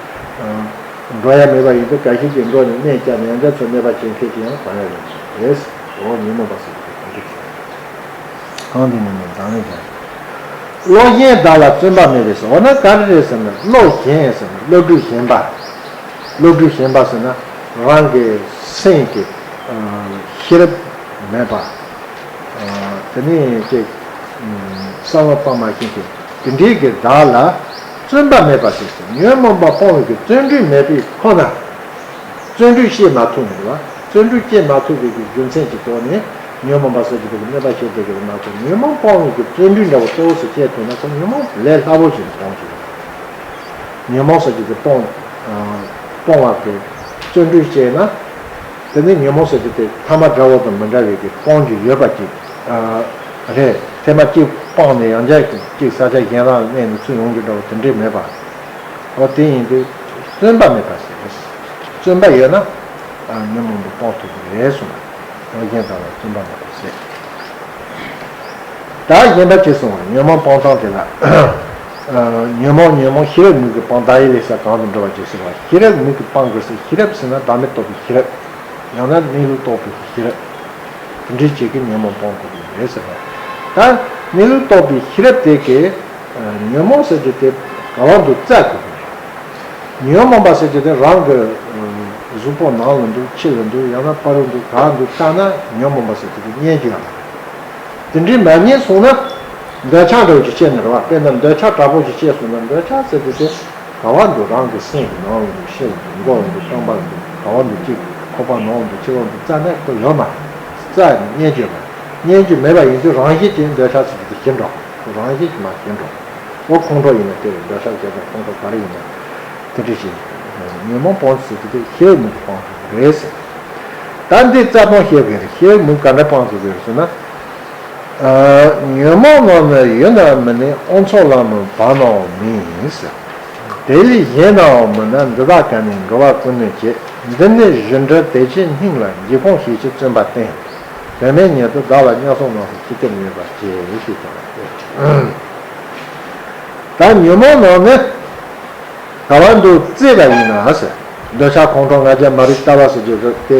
འགྲོ་ཡ་མེད་པ་ཡིན་དུས་ག་ཤེད་ཅིག་འགྲོ་ནས་གནས་བསྐྱལ་ནས་ཡང་བསྐྱར་ཚུར་གནས་པ་བྱེད་མཁན་ཅི་ཡང་གང་ཡང་ཡོད་མ་རེད། འོ་ཉོན་མོངས་པ་ཟེར་གྱི་དེ་འདྲ་ཞིག་རེད། གང་དེ་ཉོན་མོངས་བདག་མེད་ཀྱང་། བློ་གཞན་བདག་ལ་བརྩོན་པ་མེད་པས་ཟེར་འོ་ན་ག་རེ་རེད་ཟེར་ན་བློ་གཞན་ཟེར་ན་བློ་གྲོས་གཞན་པ། བློ་གྲོས་གཞན་པ་ཟེར་ན་རང་གི་སེམས་ཀྱི་ཤེས་རབ་མེད་པ། དེ་ནས་ཅིག་བསམ་བློ་གཏོང་མ་ཤེས་ཀྱི་དེ་འདྲའི་གི་བདག་ལ་བརྩོན་པ་མེད་པ་ཟེར་ཟེར་ཉོན་མོངས་པ་སྤོང་བའི་གི་བརྩོན་འགྲུས་མེད་པའི་ཁོ་ན། བརྩོན་འགྲུས་སྐྱེ་མ་ཐུབ་ནས་རེད་བ། བརྩོན་འགྲུས་སྐྱེ་མ་ཐུབ་པའི་གི་རྒྱུ་མཚན་གྱི་ཐོག་ནས་ཉོན་མོངས་པ་ཟེར་གྱི་དེ་གི་གནོད་པ་བྱེད་བསྡད་ཀྱི་རེད་མ་གཏོགས་ཉོན་མོངས་སྤོང་བའི་གི་བརྩོན་འགྲུས་འདྲ་བོ་གཙོ་བོ་སུ་སྐྱེས་ཐུབ་ན་ཁོ་ཉོན་མོངས་ལས་སླ་པོ་ཞིག་སྤོང་ཐུབ། ཉོན་མོངས་ཟེར་གྱི་དེ་སྤོང་སྤོང་བ་གི་བརྩོན་འགྲུས་བྱས་ན། དེ་ནི་ཉོན་མོངས་ཟེར་གྱི་དེ་ཐ་མལ་དགྲ་བོ་དང་མི་འདྲ་བའི་གི་སྤོང་རྒྱུ་ཡོད་པ་ཅིག་རེད། ཐེངས་མ་གཅིག་སྤངས་ནས་ཡང་བསྐྱར་གཅིག་ས་ཆ་གཞན་ལ་གནས་ནས་ཚུར་ཡོང་རྒྱུ་འདྲ་བོ་དེ་འདྲས་མེད་པ། འོ་དེ་ཡིན་དུས་བརྩོན་པ་མེད་པ་ཟེར། བརྩོན་པ་ཡོད་ན་ཉོན་མོངས་པ་སྤོང་ཐུབ་ཀྱི་རེད་གསུངས། བློ་གཞན་དག་ལ་བརྩོན་པ་མེད་པ་ཟེར། ད་གཞན་པ་ཅི་གསུངས་པ་ཉོན་མོངས་སྤོང་སྟངས་དེ་ལ། ཉོན་མོངས་ཉོན་མོངས་ཤེས་རབ་མིག་གིས་སྤང་བདག་ཡིད་ལས་ས་གང་དུ་འགྲོ་བ་ཅེས་ཟེར་བ་ཤེས་རབ་མིག་གིས་སྤང་དགོས་ཟེར་ཤེས་རབ་ཟེར་ན་བདག་མེད་རྟོགས་པའི་ཤེས་རབ། ཡང་ན་གནས་ལུགས་རྟོགས་པའི་ཤེས་རབ། དེ་འདྲའི་བྱེད་ཀྱི་ཉོན་མོངས་སྤོང་དགོས་ཀྱི་རེད་ཟེར་བ། ད་གནས་ལུགས་རྟོགས་པའི་ཤེས་རབ་དེ་གས། ཉོན་མོངས་ཟེར་གྱི་དེ་ག་བ་འདུག་བཙལ་དགོས་ཀྱི་རེད། ཉོན་མོངས་པ་ཟེར་གྱི་དེ་རང་གི་གཟུགས་པོ་ནང་ལ་འདུག་ཕྱི་ལ་འདུག་ཡང་ན་བར་དུ་འདུག་ག་འདུག་བལྟས་ན་ཉོན་མོངས་པ་ཟེར་གྱི་དེ་རྙེད་རྒྱུ་ཡོད་མ་རེད། དེ་འདྲའི་མ་རྙེད་སོང་ན། འདོད་ཆགས་འདྲ་བོ་ཅིག་སྐྱེས་ནས་རེད་བ། དཔེར་ན་འདོད་ཆགས་དྲག་པོ་ཅིག་སྐྱེས་སོང་ན་འདོད་ཆགས་ཟེར་གྱི་དེ་ག་བ་འདུག་རང་གི་སེམས་ཀྱི་ནང་ལ་འདུག་ཕྱི་ལ་འདུག་མགོ་ལ་འདུག་རྐང་པ་ལ་འདུག་ག་བ་འདུག་ཅིག་ཁོག་པ་ནང་ལ་འདུག་ཕྱི་ལ་འདུག་བཙལ་ན་ཁོ་ཡོད་མ་རེད། བཙལ་ནས་རྙེད་རྒྱུ་མ་རེད། རྙེད་རྒྱུ་མེད་པ་ཡིན་དུས་རང་བཞིན་གྱིས་འདོད་ཆགས་ཟེར་གྱི་དེ་ཞི་འགྲོ། རང་བཞིན་གྱིས་མར་ཞི་འགྲོ། འོ་ཁོང་ཁྲོ་ཡིན་ན་དེ་རེད། འདོད་ཆགས་སྐྱེ་དང་ཁོང་ཁྲོ་ག་རེ་ཡིན་ན། དེ་འདྲ་ཞིག་ཉོན་མོངས་སྤོང་ཟེར་གྱི་དེ་ཤེས་རབ་མིག་གིས་སྤང་དགོས་རེད་ཟེར། ད་འདི་རྩ་སྤོང་བཤད་དགོས་རེད། ཤེས་རབ་མིག་གིས་ག་འདྲ་སྤང་དགོས་རེད་ཟེར་ན། ཉོན་མོངས་རྣམས་ནི་ཡོད་ན་མི་གནས་དབང་ཕྱུག་ལ་མི་བབ་ནའང་མིན་ཟེར། དེ་ལས་གཞན་ནའང་མིན་ན་འདི་དག་གམ་ནི་འགྲོ་བ་ཀུན་ནས་བྱེད། འདི་ནི་གཞུ་འབྲུ་དེ་ཕྱིར་སྙིང་ལ་འཇིགས་སྤོང་ཞེས་བྱའི་བརྩོན་པ་བསྟེན། དོན་མེད་ཉིད་དུ་བདག་ལ་བརྙས་སོགས་རྣམས་སུ་ཅི་སྟེ་མི་གནས་པར་བྱེད་ཞེས་བྱ་བ་སྟེ། ད་ཉོན་མོངས་རྣམས་ནི་ག་བ་འདུག་བཙལ་བ་ཡིན་ན་ཟེར། འདོད་ཆགས་ཁོང་ཁྲོ་ང་རྒྱལ་མ་རིག་ལྟ་བ་ཟེར་རྒྱུ་དེ་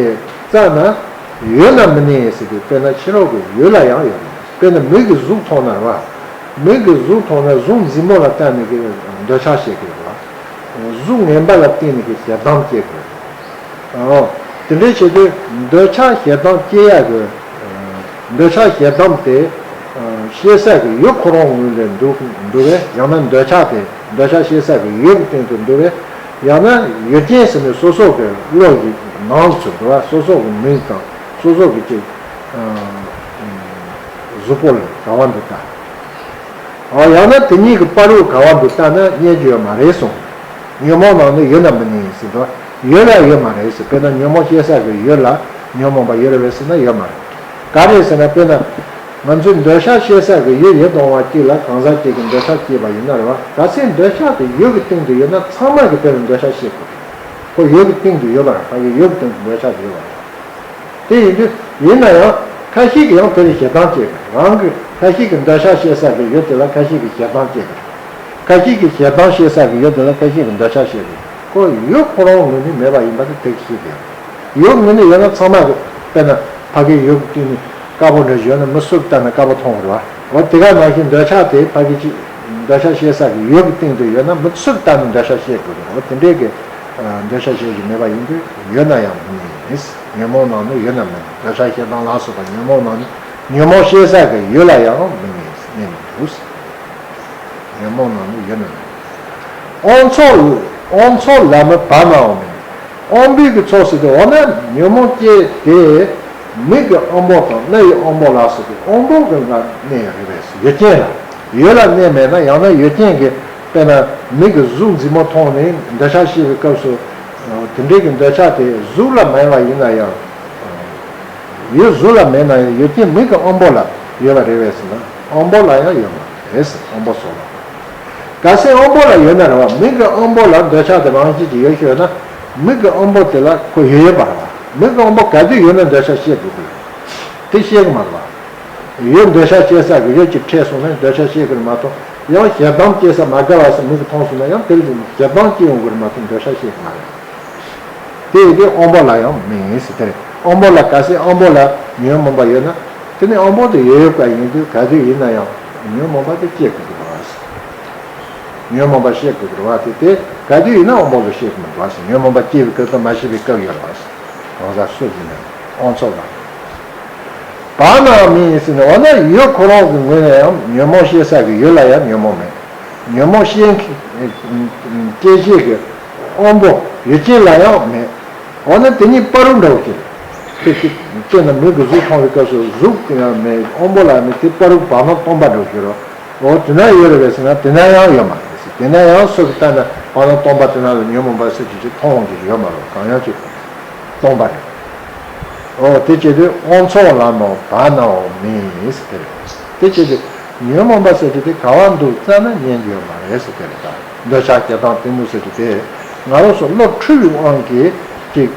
བཙལ་ན་ཡོད་ན་མི་གནས་ཟེར་དུས་དཔེར་ན་ཕྱི་རོལ་གྱི་ཡུལ་ལ་ཡང་ཡོད་མ་རེད། དཔེར་ན་མིག་གིས་གཟུགས་མཐོང་ན་རེད་བ། མིག་གིས་གཟུགས་མཐོང་ན་གཟུགས་མཛེས་མོ་ལ་བལྟས་ནས་ཀྱི་འདོད་ཆགས་སྐྱེ་གི་རེད་བ། གཟུགས་ངན་པ་ལ་བལྟས་ནས་ཀྱི་ཞེ་སྡང་སྐྱེ་གི་རེད། ཨོ། དེ་འདྲའི་བྱེད་དུས་འདོད་ཆགས་ཞེ་སྡང་སྐྱེ་ཡག་གི། འདོད་ཆགས་ཞེ་སྡང་དེ། ཤེས་ས་གི་ཡུལ་ཁོ་རང་ངོས་ལ་འདུག་འདུག་པས་ཡང་ན་འདོད་ཆགས་དེ་འདོད་ཆགས་ཤེས་ས་གི་ཡུལ་གྱི་སྟེང་དུ་འདུག་པས། ཡང་ན་ཡུལ་ཅན་ཟེར་ནས་སོ་སོ་གི་བློ་ཡི་ནང་དུ་འགྲོ་བ། སོ་སོ་གི་མིང་དང་སོ་སོ་གི་ཅིག་གཟུགས་པོ་ལ་ག་བ་འདུག་ལྟ། ཨོ་ཡང་ན་དེ་གཉིས་ཀྱི་བར་དུ་ག་བ་འདུག་ལྟ་ན་རྙེད་རྒྱུ་ཡོད་མ་རེད་གསུངས། ཉོན་མོངས་ནང་ནི་ཡོད་ན་མི་རྙེད་ཟེར་དུས་ཡོད་ལ་ཡོད་མ་རེད་ཟེར། དཔེར་ན་ཉོན་མོངས་སྐྱེ་ས་གི་ཡུལ་ལ་ཉོན་མོངས་པ་ཡོད་རེད་པས་ཟེར་ན་ཡོད་མ་རེད། ག་རེ་ཟེར་ན་དཔེར་ན། ང་ཚོས་འདོད་ཆགས་སྐྱེ་ས་གི་ཡུལ་ཡིན་སྟོང་བ་གཅིག་ལ་གང་ཟག་གཅིག་གིས་འདོད་ཆགས་སྐྱེས་པ་ཡིན་ན་རེད་བ། གལ་སྲིད་འདོད་ཆགས་དེ་ཡུལ་གྱི་སྟེང་དུ་ཡོད་ན་ཚང་མ་གིས་དེ་ལ་འདོད་ཆགས་སྐྱེ་དགོས་རེད། ཁོ་ཡུལ་གྱི་སྟེང་དུ་ཡོད་པ་རེད། ཕ་གི་ཡུལ་གྱི་སྟེང་དུ་འདོད་ཆགས་དེ་ཡོད་པ་རེད། དེ་ཡིན་དུས་ཡིན་ན་ཡང་ཁ་ཤས་ཀྱིས་ཡང་དེ་ལ་ཞེ་སྡང་སྐྱེ་དགོས། རང་གི་ཁ་ཤས་ཀྱིས་འདོད་ཆགས་སྐྱེ་ས་གི་ཡུལ་དེ་ལ་ཁ་ཤས་ཀྱིས་ཞེ་སྡང་སྐྱེ་དགོས། ཁ་ཤས་ཀྱིས་ཞེ་སྡང་སྐྱེ་ས་གི་ཡུལ་དེ་ལ་ཁ་ཤས་ཀྱིས་འདོད་ཆགས་སྐྱེ་དགོས། ཁོ་ཡུལ་ཁོ་རང་ངོས་ནས་མེད་པ་ཡིན་པ་དེ་ཐེག་ཆེ་དེ། ཡུལ་ངོས་ནས་ཡོད་ན་ཚང་མ་གི་དཔེར་ན་ཕ་གི་ཡུལ་གྱི་སྟེང་ནས་དཀར་པོ་འདྲ་ཡོད་ན་མི་སུ་ལྟ་ན་དཀར་པོ་མཐོང་གི་རེད་བ། འོ་དེ་ག་ནང་བཞིན་འདོད་ཆགས་དེ་ཕ་གི་ཅིག་འདོད་ཆགས་སྐྱེ་ས་གི་ཡུལ་གྱི་སྟེང་དུ་ཡོད་ན་མི་སུ་ལྟ་ན་འདོད་ཆགས་སྐྱེ་དགོས་རེད། འོ་དེ་འདྲའི་གི་འདོད་ཆགས་སྐྱེ་གི་མེད་པ་ཡིན་དུས་ཡོད་ན་ཡང་མི་རྙེད། ཉོན་མོངས་ནང་ནི་ཡོད་ན་མི་རྙེད། འདོད་ཆགས་ཞེ་སྡང་ལ་སོགས་པ་ཉོན་མོངས་ནང་ནི་ཉོན་མོངས་སྐྱེ་ས་གི་ཡུལ་ལ་ཡང་མི་རྙེད། རྙེད་མི་འདུག། ཉོན་མོངས་ནང་ནི་ཡོད་ན་མེད། དབང་མཚོ་དབང་མཚོ་ལ་མི་བར་ནའང་མེད། དབང་པོའི་གི་ཚོགས་ཟེར་དུས་འོ་ན་ཉོན་མོངས་སྐྱེ་དེ་མིག་གི་དབང་པོ་དང་རྣ་ཡི་དབང་པོ་ལ་སོགས་པའི་དབང་པོ་གི་ལ་གནས་ཡོད་རེད་པས། ཡུལ་ཅན་ལ་ཡུལ་ལ་གནས་མེད་ན་ཡང་ན་ཡུལ་ཅན་གྱི་དཔེར་ན་མིག་གི་གཟུགས་མཛེས་མོ་མཐོང་ནས་འདོད་ཆགས་སྐྱེ་བའི་སྐབས་སུ་དེ་འདྲའི་གི་འདོད་ཆགས་དེ་གཟུགས་ལ་མེད་པ་ཡིན་ན་ཡང་། ཡུལ་གཟུགས་ལ་མེད་ན་ཡང་ཡུལ་ཅན་མིག་གི་དབང་པོ་ལ་ཡོད་པ་རེད་པས་ཟེར་ན་དབང་པོ་ལ་ཡང་ཡོད་མ་རེད། དབང་པོ་སོགས་ལ། གལ་སྲིད་དབང་པོ་ལ་ཡོད་ན་རེད་བ། མིག་གི་དབང་པོ་ལ་འདོད་ཆགས་དེ་རང་བཞིན་གྱིས་ཡོད་ཤོད་ན་མིག་གི་དབང་པོ་དེ་ལ་ཁོ་ཡོད་ཡོད་པ་རེད་བ། མིག་གི་དབང་པོ་ག་དུས་ཡོད་ན་འདོད་ཆགས་སྐྱེ་དགོས་ཀྱི་རེད། དེ་ཤེས་ཀྱི་མ་རེད་བ། ཡུལ་འདོད་ཆགས་སྐྱེ་ས་གི་ཡུལ་གྱི་འཕྲད་སོང་ན་འདོད་ཆགས་སྐྱེ་གི་རེད་མ་གཏོགས་ཡང་ཞེ་སྡང་སྐྱེ་ས་མ་དགའ་བ་ཟེར་མིག་གིས་མཐོང་སོང་ན་ཡང་དེ་ལ་ཞེ་སྡང་སྐྱེ་ཡོང་གི་རེད་མ་གཏོགས་འདོད་ཆགས་སྐྱེ་གི་མ་རེད། དེ་ཡིན་དུས་དབང་པོ་ལ་ཡང་མི་ཡིན་ཟེར་དེ་རེད། དབང་པོ་ལ་གལ་སྲིད་དབང་པོ་ལ་ཉོན་མོངས་པ་ཡོད་ན་དེ་ནི་དབང་པོ་དེ་ཡོད་ཡོད་པ་ཡིན་དུས་ག་དུས་ཡིན་ན་ཡང་ཉོན་མོངས་པ་དེ་སྐྱེ་དགོས་ཀྱི་རེད་བ། ཉོན་མོངས་པ་སྐྱེ་དགོས་ཀྱི་རེད་བ། དེ་དེ་ག་དུས་ཡིན་ན་དབང་པོ་ལ་སྐྱེ་གི་མི་འདུག་བ་ཟེར། ཉོན་མོངས་པ་སྐྱེ་བའི་སྐབས་དང་མ་སྐྱེ་བའི་སྐབས་ཡོད་རེད་བ་ཟེར། གང་ཟག་སུ་ཡིན་ན་དབང་ཚོགས་ལ། བར་ནའང་མེད་ཟེར་ནས་འོ་ན་ཡུལ་ཁོ་རང་གི་ངོས་ནས་ཡང་ཉོན་མོངས་སྐྱེ་ས་གི་ཡུལ་ལ་ཡང་ཉོན་མོངས་མེད། ཉོན་མོངས་སྐྱེ་སྐྱེ་བྱེད་ཀྱི་དབང་པོ་ཡུལ་ཅན་ལ་ཡང་མེད། འོ་ན་དེ་གཉིས་བར་དུ་འདྲ་བོ་ཞིག་རེད། དེ་དེ་དཔེར་ན་མིག་གི་གཟུགས་མཐོང་བའི་སྐབས་སུ་གཟུགས་ཀྱི་ཡང་མེད། དབང་པོ་ལ་མེད། དེ་བར་དུ་བར་སྣང་སྟོང་པ་འདྲ་བོ་ཞིག་རེད། འོ་དེ་ན་ཡོད་རེད་པས་ཟེར་ན་དེ་ན་ཡང་ཡོད་མ་རེད་ཟེར། དེ་ན་ཡང་སུ་གི་ལྟ་ན་བར་སྣང་སྟོང་པ་དེ་ན་ལ་ཉོན་མོངས་པ་ཟེར་གྱི་ཅིག་མཐོང་འོང་གི་ཡོད་མ་རེད། གང་ཡང་ཅིག་སྟོང་པ་རེད། འོ་དེ་བྱེད་དུས་དབང་མཚོ་ལ་མི་བར་ནའང་མེད་ཟེར་དེ་རེད། དེ་བྱེད་དུས་ཉོན་མོངས་པ་ཟེར་གྱི་དེ་ག་བ་འདུག་ཙམ་ན་རྙེད་རྒྱུ་ཡོད་མ་རེད་ཟེར་དེ་རེད། ད་འདོད་ཆགས་ཞེ་སྡང་གཏི་མུག་ཟེར་གྱི་དེ་ང་རང་ཚོ་བློ་འཁྲུལ་བའི་དབང་གིས་ཅིག་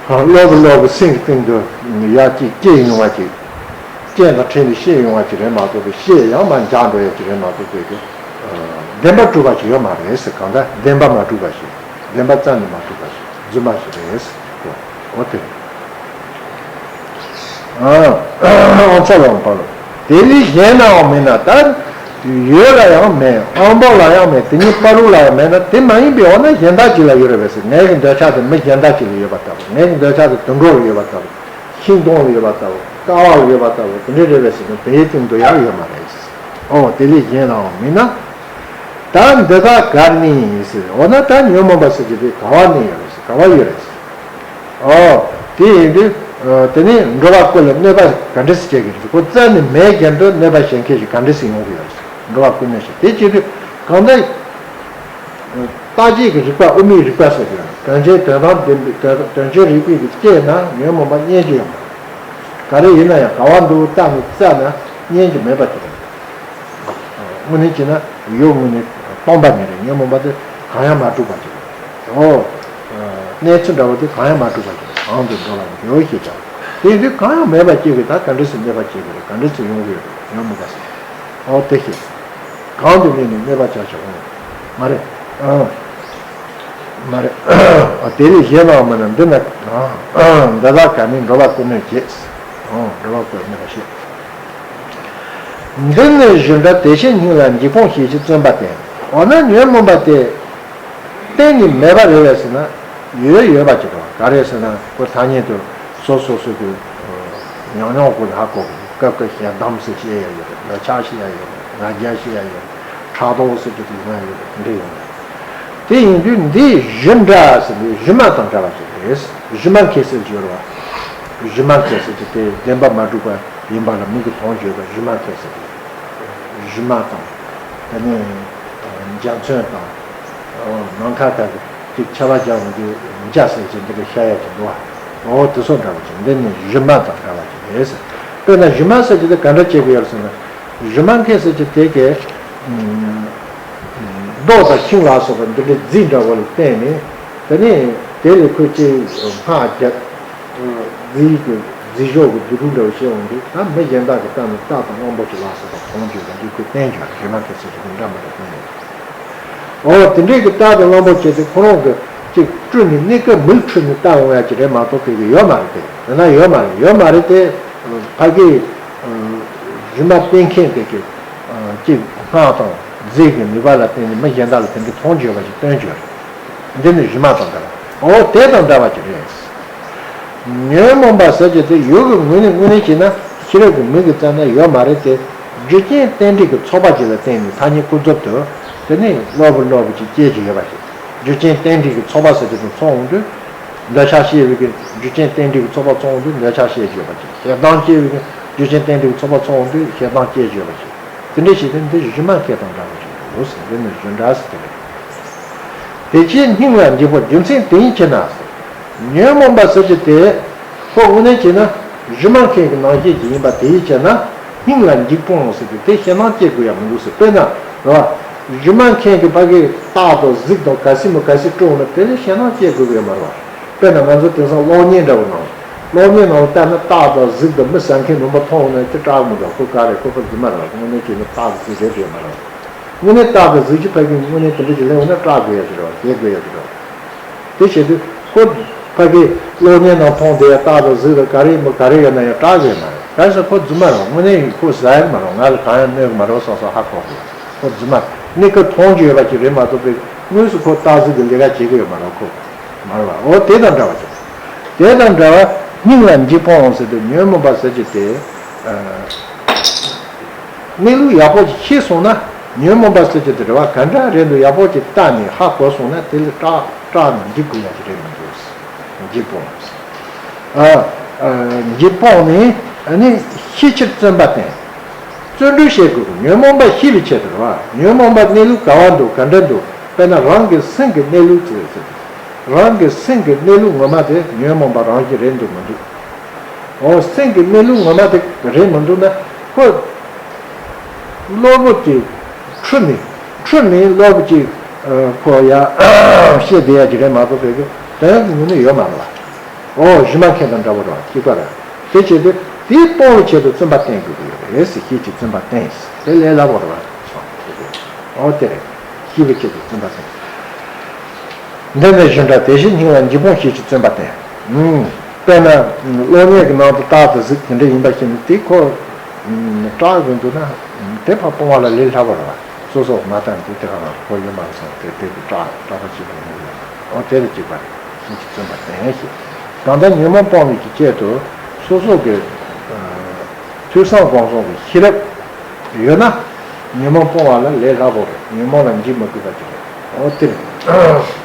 བློ་གི་བློ་གི་སེམས་ཀྱི་སྟེང་དུ་ཡ་གཅིག་སྐྱེ་ཡོང་བ་ཅིག་རྐྱེན་དང་འཕྲད་ནས་སྐྱེ་ཡོང་བ་ཅིག་རེད་མ་གཏོགས་པའི་སྐྱེ་ཡང་མ་འཇགས་འགྲོ་ཡ་ཅིག་རེད་མ་གཏོགས་པའི་གི་བདེན་པ་གྲུབ་པ་ཞིག་ཡོད་མ་རེད་ཟེར། གང་ལྟར་བདེན་པ་མ་གྲུབ་པ་ཞིག་བདེན་པ་རྩ་ནས་མ་གྲུབ་པ་ཞིག་རྫུན་མ་ཞིག་རེད་ཟེར། འོ་དེ་རེད། ཨ་ཨ་ཚ་ལ་འོང་པ་ལོ། དེ་ལས་གཞན་ལའང་མེད་ན་ད་ཡོད་ལ་ཡང་མེད། དབང་པོ་ལ་ཡང་མེད། དེ་གཉིས་བར་དུ་ལ་ཡང་མེད་ན་དེ་མ་ཡིན་པའི་འོ་ན་གཞན་དག་ཅིག་ལ་ཡོད་རེད་པས་ཟེར། ངའི་གི་འདོད་ཆགས་དེ་མི་གཞན་དག་ཅིག་ལ་ཡོད་པ་ལྟ་བུ། ངའི་གི་འདོད་ཆགས་དེ་དུད་འགྲོ་ལ་ཡོད་པ་ལྟ་བུ། ཤིང་སྡོང་ལ་ཡོད་པ་ལྟ་བུ། ཀ་བ་ལ་ཡོད་པ་ལྟ་བུ། དེ་འདྲའི་རེད་པས་ཟེར་ན་དེའི་སྟེང་དུ་ཡང་ཡོད་མ་རེད་ཟེར། ཨོ་དེ་ལས་གཞན་ལའང་མིན་ན། ད་འདི་དག་གར་གནས་ཡིན་ཟེར། འོ་ན་ད་ཉོན་མོངས་པ་ཟེར་གྱི་དེ་ག་བ་གནས་ཡོད་རེད་ཟེར། ག་བ་ཡོད་རེད་ཟེར། ཨོ་དེ་ཡིན་དུས་དེ་ནས་འགྲོ་བ་ཀུན་ལ་གནོད་པ་ག་འདྲ་སེ་བྱེད་ཀྱི་རེད་ཟེར། ཁོ་རྩ་ནས་མེད་རྒྱུ་འདུག་གནོད་པ་བྱེད་མཁན་ཞིག་ག་འདྲ་སེ་ཡོང་གི་ཡོད་རེད་ཟེར། འགྲོ་བ་ཀུན་གནོད་བྱེད་དེ་བྱེད་དུས་གང་ལྟར། རྟག་གཅིག་གི་རིག་པ་དབུ་མའི་རིག་པ་ཟེར་གྱི་ཡོད། དོན་ཆེན་དོན་དམ་བདེན་པའི་དོན་དོན་ཆེན་རིག་པའི་གི་སྐད་ན་ཉོན་མོངས་པ་རྙེད་རྒྱུ་ཡོད་མ་རེད། ག་རེ་ཡིན་ན་ཡང་ག་བ་འདུག་བལྟ་ནས་བཙལ་ན་རྙེད་རྒྱུ་མེད་པ་དེ་རེད། དངོས་གནས་བྱས་ན་ཡུལ་དངོས་གནས་སྟོང་པ་ཉིད་རེད། ཉོན་མོངས་པ་དེ་གང་ཡང་མ་གྲུབ་པ་ཅིག་རེད། འོ། གནས་ཚུལ་འདྲ་བོ་དེ་གང་ཡང་མ་གྲུབ་པ་ཅིག་རེད། གང་དུ་འགྲོ་བ་ཡོད་ཞེས་བྱ། དེ་ཡིན་དུས་གང་ཡང་མེད་པ་ཅིག་གིས་ད་ག་འདྲ་སེ་གནོད་པ་བྱེད་ཀྱི་རེད། ག་འདྲ་སེ་ཡོང་གི་ཡོད་རེད། ཉོན་མོངས་པ་ཟེར། འོ་དེ་ཤེས། གང་དུ་གནས་ནས་གནོད་པ་བྱ་བྱ་འོང་། མ་རེད། ཨང་། མ་རེད། ཨ་དེ་ལས་གཞན་ལའང་མིན་ན་འདི་ན་ཨང་། འདི་དག་གར་གནས་འགྲོ་བ་ཀུན་གནོད་བྱེད། ཨང་། འགྲོ་བ་ཀུན་གནོད་བྱེད། འདི་ནི་བཞིན་དུ་དེ་བཞིན་ཉིད་ལ་འཇིགས་ཕུང་ཞེས་བྱའི་བརྩོན་པ་སྟེ། འོ་ན་ཉོན་མོངས་པ་དེ། གཏན་ནས་མེད་པ་རེད་པས་ཟེར་ན། ཡོད་ཡོད་པ་ཅིག་རེད་བ། ག་རེ་ཟེར་ན་ཁོ་ཐ་སྙད་དུ་སོ་སོ་སོ་གི་ཉོག་ཉོག་གོ་ལ་ཧ་གོ་གི། སྐབས་སྐབས་ཞེ་སྡང་ཟེར་བཤད་ཡ་ཡོད་རེད། འདོད་ཆགས་བཤད་ཡ་ཡོད་རེད། ང་རྒྱལ་བཤད་ཡ་ཡོད་རེད། ཕྲག་དོག་ཟེར་གྱི་དེ་ཡིན་ན་ཡོད་རེད། འདི་ཡོད་རེད། དེ་ཡིན་དུས་འདི་གཞི་འདྲ་ཟེར་དུས་གཞི་མ་དང་འདྲ་བ་ཞིག་རེད། གཞི་མ་མཁན་ཟེར་གྱི་ཡོད་རེད་བ། གཞི་མ་མཁན་ཟེར་གྱི་དེ་བདེན་པ་མ་གྲུབ་པ་ཡིན་པ་ལ་མིག་གིས་མཐོང་བརྗོད་པ་གཞི་མ་མཁན་ཟེར་གྱི་གཞི་མ་དང་། དེ་ནས་འཇའ་ཚོན་དང་། ནམ་མཁའ་དག་གི་ཁྱབ་པ་སྦྱར་བ་འདི་འཇའ་ཟེར་གྱི་འདི་ལ་ཤར་ཡ་ཅིག་འདུག་བ། འོ་དེ་ཚོ་འདྲ་བ་ཅིག་འདི་ནི་གཞི་མ་དང་འདྲ་བ་ཅིག་རེད་ཟེར། དཔེར་ན་གཞི་མ་ཟེར་གྱི་དེ་ག་འདྲ་བྱེད་དགོས་ཡོད་ཟེར་ན། གཞི་མ་མཁན་ཟེར་གྱི་དེ་གས། རྡོ་དང་ཤིང་ལ་སོགས་པ་འདི་འདྲའི་རྫས་འདྲ་བོ་ལ་བརྟེན་ནས། དེ་ནས་དེ་ལས་ཁོས་ཅིག་སྔགས་བརྒྱབ། རྫས་ཀྱི་རྫས་སྦྱོར་གྱི་རྫུ་འཕྲུལ་འདྲ་བོ་བྱེད་འོང་དུས་ད་མི་གཞན་དག་གི་ལྟ་ན་རྟ་དང་གླང་པོ་ཆེ་ལ་སོགས་པ་མཐོང་བྱས་པ་འདི་ཁོས་བསྟན་བྱས་པ་རེད། གཞི་མ་མཁན་ཟེར་གྱི་འདི་འདྲ་མི་འདྲ་བསྟན་ཡོད། འོ་དེ་འདྲའི་གི་རྟ་དང་གླང་པོ་ཆེ་དེ་ཁོ་རང་གི་ཅིག་སྤྲུལ་ནས་གནས་སྐབས་མིག་འཁྲུལ་ནས་ལྟ་འོང་ཡ་ཅིག་རེད་མ་གཏོགས་དེ་གི་ཡོད་མ་རེད་དེ། ཡོད་ན་ཡོད་མ་རེད། ཡོད་མ་རེད་དེ། ཕ་གི་གཞི་མ་བསྟན་མཁན་དེ་གི་ཅིག་སྔགས་དང་རྫས་ཀྱི་ནུས་པ་ལ་བརྟེན་ནས་མི་གཞན་དག་ལ་དེ་འདྲའི་མཐོང་བརྗོད་པ་ཅིག་སྟོན་བརྗོད་རེད། འདི་ནི་གཞི་མ་དང་འདྲ་བ། འོ་དེ་དང་འདྲ་བ་ཅིག་རེད། ཉོན་མོངས་པ་ཟེར་གྱི་དེ་ཡུལ་གྱི་ངོས་ནས་དངོས་གནས་བྱས་ན་ཤེས་རབ་ཀྱི་མིག་གིས་བཙལ་ན་ཡོད་མ་རེད་དེ། རྒྱུ་རྐྱེན་རྟེན་འབྲེལ་གྱི་ཚོགས་པ་ཅིག་ལ་བརྟེན་ནས་ཐ་སྙད་ཀུན་རྫོབ་ཏུ་དེ་ནི་གློ་བུར་གློ་བུར་ཅིག་སྐྱེ་གི་ཡོད་པ་ཞིག་རྒྱུ་རྐྱེན་རྟེན་འབྲེལ་གྱི་ཚོགས་པ་ཟེར་གྱི་དེ་ཚོགས་འོང་དུས། འདོད་ཆགས་སྐྱེ་བའི་གི་རྒྱུ་རྐྱེན་རྟེན་འབྲེལ་གྱི་ཚོགས་པ་ཚོགས་འོང་དུས་འདོད་ཆགས་སྐྱེ་གི་ཡོད་པ་ཞིག་ཞེ་སྡང་སྐྱེ་བའི་གི་རྒྱུ་རྐྱེན་རྟེན་འབྲེལ་གྱི་ཚོགས་པ་ཚོགས་འོང་དུས་ཞེ་སྡང་སྐྱེ་གི་ཡོད་པ་ཞིག་དེ་འདྲ་ཞིག་དེ་འདི་གཞི་མ་མཁན་དང་འདྲ་བ་ཞིག་རེད་ཟེར། འདི་ནི་གཞི་འདྲ་ཟེར་དེ་རེད། དེ་ཕྱིར་སྙིང་ལ་འཇིགས་པོ། རྒྱུ་མཚན་དེ་ཡིས་བྱས་ན། ཉོན་མོངས་པ་ཟེར་གྱི་དེ། ཁོ་དངོས་གནས་བྱས་ན་གཞི་མ་མཁན་གྱི་ནང་བཞིན་གྱི་ཡིན་པ་དེ་ཡིས་བྱས་ན་སྙིང་ལ་འཇིགས་པོ་འོང་ཟེར་གྱི་དེ་ཞེད་སྣང་སྐྱེ་དགོས་ཡ་མི་འདུག་ཟེར། དཔེར་ན་རེད་བ། གཞི་མ་མཁན་གྱི་ཕ་གི་རྟགས་དང་གཟུགས་དང་ག་སྲིད་མི་ག་སྲིད་སྤྲོ་འོང་ན་དེ་ལ་ཞེད་སྣང་སྐྱེ་དགོས་ཀྱི་ཡོད་མ་རེད་བ། དཔེར་ན་ང་ཚོ་དེང་སང་གློག་བརྙན་འདྲ་བོ་ནང་། གློག་བརྙན་ནང་ལ་བལྟས་ན་རྟགས་དང་གཟུགས་དང་མི་ཟ་མཁན་རྣམ་པ་མཐོང་འོང་ན་དེ་སྐྲག་མི་འདུག་ཁོ་ག་རེད། ཁོ་ཕར་རྫུན་མ་རེད་བ། དངོས་གནས་བྱས་ན་རྟགས་དང་གཟུགས་རེད་ཡོད་མ་རེད་བ། དངོས་གནས་རྟགས་དང་གཟུགས་ཀྱི་ཕ་གི་དངོས་གནས་དེ་འདྲ་ཅིག་སླེབས་འོང་ན་སྐྲག་དགོས་ཡ་ཅིག་རེད་བ། དེ་དགོས་ཡ་ཅིག་རེད་བ། དེ་བྱེད་དུས་ཁོ་ཕ་གི་གློག་བརྙན་ནང་མཐོང་བསྡད་ཡ་རྟགས་དང་གཟུགས་དང་ག་རེ་ཡིན་པ་ག་རེ་ཡོད་ན་ཡང་སྐྲག་གི་ཡོད་མ་རེད། ག་རེ་ཟེར་ཁོ་རྫུན་མ་རེད། དངོས་གནས་ཁོ་ཟ་ཡ་མ་རེད། ང་ལ་གང་ཡང་གནོད་གི་མ་རེད་བསམ་སོང་ཧ་གོ་གི། ཁོ་རྫུན་མ་རེད། གནས་སྐབས་མཐོང་རྒྱུ་ཡོད་པ་ཅིག་རེད་མ་གཏོགས་པའི་དངོས་སུ་ཁོ་རྟགས་གཟུགས་ཀྱི་ལས་ཀ་བྱེད་གི་ཡོད་མ་རེད་ཁོ། མ་རེད་བ། འོ་དེ་དང་འདྲ་བ་ཅིག་དེ་དང་འདྲ་བ་སྙིང་ལ་འཇིགས་པོ་འོང་ཟེར་དུས་ཉོན་མོངས་པ་ཟེར་གྱི་དེ། གནས་ལུགས་ཡག་པོ་ཅིག་ཤེས་སོང་ན་ཉོན་མོངས་པ་ཟེར་གྱི་དེ་རེད་བ། ག་འདྲ་རེད་འདུག་ཡག་པོ་ཅིག་བལྟས་ནས་ཧ་གོ་སོང་ན་དེ་ལ་སྐྲག་སྐྲག་ནས་འཇིགས་དགོས་ཡ་ཅིག་རེད་མི་འདུག་འཇིགས་པོ་འོང་ཟེར། ཨ། ཨ། འཇིགས་པོ་འོང་ནས་ཨ་ནི་ཤེས་ཕྱིར་བརྩོན་པ་བསྟེན། བརྩོན་འགྲུས་བྱེད་དགོས་ཀྱི། ཉོན་མོངས་པ་ཤེས་པའི་ཆེད་དུ་རེད་བ། ཉོན་མོངས་པ་གནས་ལུགས་ག་བ་འདུག་ག་འདྲ་འདུག་དཔེར་ན་རང་གི་སེམས་ཀྱི་གནས་ལུགས་ཅིག་རེད་ཟེར། རང་གི་སེམས་ཀྱི་གནས་ལུགས་ངོ་མ་དེ་ཉོན་མོངས་པ་རང་བཞིན་རེད་འདུག་མི་འདུག་འོ་སེམས་ཀྱི་གནས་ལུགས་ངོ་མ་དེ་རེད་མི་འདུག་ན་ཁོ་གློ་བུར་གྱི་འཁྲུལ་ནས་འཁྲུལ་ནས་གློ་བུར་གྱི་ཁོ་ཡ་བཤད་བསྡད་ཡ་ཅིག་རེད་མ་གཏོགས་པའི་གི་དོན་གྱི་ངོས་ནས་ཡོད་མ་རེད་བ། འོ་གཞི་མ་མཁན་དང་འདྲ་བོ་རེད་བ། གཅིག་པ་རེད། དེ་བྱེད་དུས་དེ་སྤོང་བའི་ཆེད་དུ་བརྩོན་པ་བསྟེན་དགོས་ཀྱི་ཡོད་རེད་ཟེར། ཤེས་ཀྱི་བརྩོན་པ་བསྟེན་ཟེར། དེ་ལས་སླ་པོ་རེད་བ། འོ་དེ་རེད། ཤེས་པའི་ཆེད་དུ་བརྩོན་པ་བསྟེན། འདི་ནི་བཞིན་འདྲ་དེ་བཞིན་སྙིང་ལ་འཇིགས་སྤོང་ཤེས་ཀྱི་བརྩོན་པ་བསྟེན། ཨུམ། དཔེར་ན་གློག་བརྙན་གྱི་ནང་དུ་རྟགས་དང་གཟུགས་དེ་འདྲ་ཡིན་པ་ཤེས་ནས་དེ་ཁོ་སྐྲག་དགོས་འདུག་ན་དེ་ཕར་སྤོང་བ་ལ་ལས་སླ་པོ་རེད་བ། སོ་སོ་མ་བལྟས་དེ་དེ་ག་ལ་ཁོ་ཡོད་མ་རེད་བསམ་དེ་དེ་གི་སྐྲག་སྐྲག་པ་བྱེད་དགོས་མི་འདུག་འོ་དེ་ལ་གཅིག་པ་རེད། ཤེས་ཀྱི་བརྩོན་པ་བསྟེན་ཞེས། གང་ལྟར་ཉོན་མོངས་སྤོང་བའི་གི་ཆེད་དུ་སོ་སོ་གི་ཐོས་བསམ་སྒོམ་གསུམ་གྱི་ཤེས་རབ་ཡོད་ན་ཉོན་མོངས་སྤོང་བ་ལ་ལས་སླ་པོ་རེད། ཉོན་མོངས་ལ་འཇིགས་མི་དགོས་པ་ཅིག་རེད། འོ་དེ་རེད།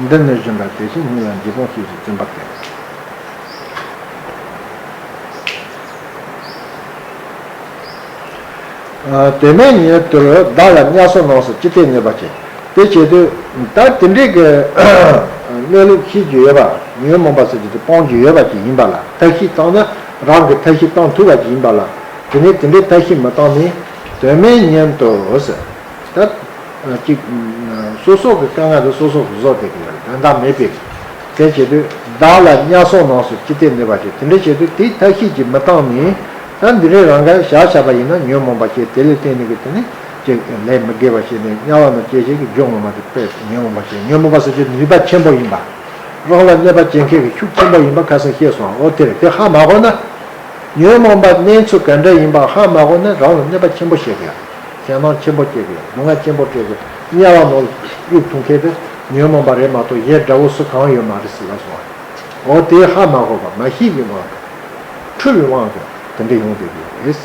འདི་ནི་བཞིན་པ་དེ་བཞིན་སྙིང་ལ་འཇིགས་སྤོང་ཤེས་ཀྱི་བརྩོན་པ་བསྟེན། དོན་མེད་ཉིད་དུ་བདག་ལ་བརྙས་སོགས་རྣམས་སུ་ཅི་སྟེ་གནོད་པ་བྱེད། དེ་བྱེད་དུས་ད་དེ་འདྲའི་གི་གནས་ལུགས་ཤེས་ཀྱི་ཡོད་པ། ཉོན་མོངས་པ་ཟེར་གྱི་དེ་སྤོང་རྒྱུ་ཡོད་པ་ཅིག་ཡིན་པ་ལ་ཐབས་ཤེས་བཏང་ན་རང་གི་ཐབས་ཤེས་བཏང་ཐུབ་པ་ཅིག་ཡིན་པ་ལ་དེ་ནས་དེ་འདྲའི་ཐབས་ཤེས་མི་བཏང་ནས་དོན་མེད་ཉིད་དུ་ཟེར། ད་ཅིག་སོ་སོ་གི་དཀའ་ངལ་དེ་སོ་སོ་གིས་བཟོ་བསྡད་ཀྱི་ཡོད་རེད། དོན་དག་མེད་པའི། དེ་བྱེད་དུས་བདག་ལ་བརྙས་སོགས་རྣམས་སུ་ཅི་སྟེ་གནོད་པ་བྱེད། དེ་འདྲ་བྱེད་དུས་དེའི་ཐབས་ཤེས་ཀྱིས་མི་བཏང་ནས་ད་འདི་རེད་རང་ག་བཞག་བཞག་པ་ཡིན་ན་ཉོན་མོངས་པ་སྐྱེ། དེ་ལས་བརྟེན་ནས་གི་དེ་ནི་ཅིག་ལས་མི་དགེ་བ་བྱས་ནས་དམྱལ་བ་རྣམས་སྐྱེ་བྱེད་ཀྱི་རྒྱུ་ངོ་མ་དེ་དཔེ་ཉོན་མོངས་པ་བྱེད། ཉོན་མོངས་པ་ཟེར་གྱི་ནུས་པ་ཆེན་པོ་ཡིན་པ། རང་ལ་གནོད་པ་བྱེད་མཁན་གྱི་ཤུགས་ཆེན་པོ་ཡིན་པ་ཁ་སང་བཤད་སོང་། འོ་དེ་རེད། དེ་ཧ་མ་གོ་ན། ཉོན་མོངས་པ་གནས་ཚུལ་ག་འདྲ་ཡིན་པ་ཧ་མ་གོ་ན་རང་ལ་གནོད་པ་ཆེན་པོ་བྱེད་ཀྱི་ཡོད། ཞེད་སྣང་ཆེན་པོ་སྐྱེ་གི་ཡོད། སྡུག་བསྔལ་ཆེན་པོ་སྤྲད་གི་ཡོད། དམྱལ་བ་ནང་གཡུག་ཐུག་མཁན་དེ་ཉོན་མོངས་པ་རེད་མ་གཏོགས་གཞན་དགྲ་བོ་སུ་གང་ཡོད་མ་རེད་ཟེར་ལབ་སོང་བ། འོ་དེ་ཧ་མ་གོ་བ་མ་ཤེས་པའི་དབང་གིས། འཁྲུལ་བའི་དབང་གིས་དེ་འདྲ་ཡོང་བསྡད་ཡོད་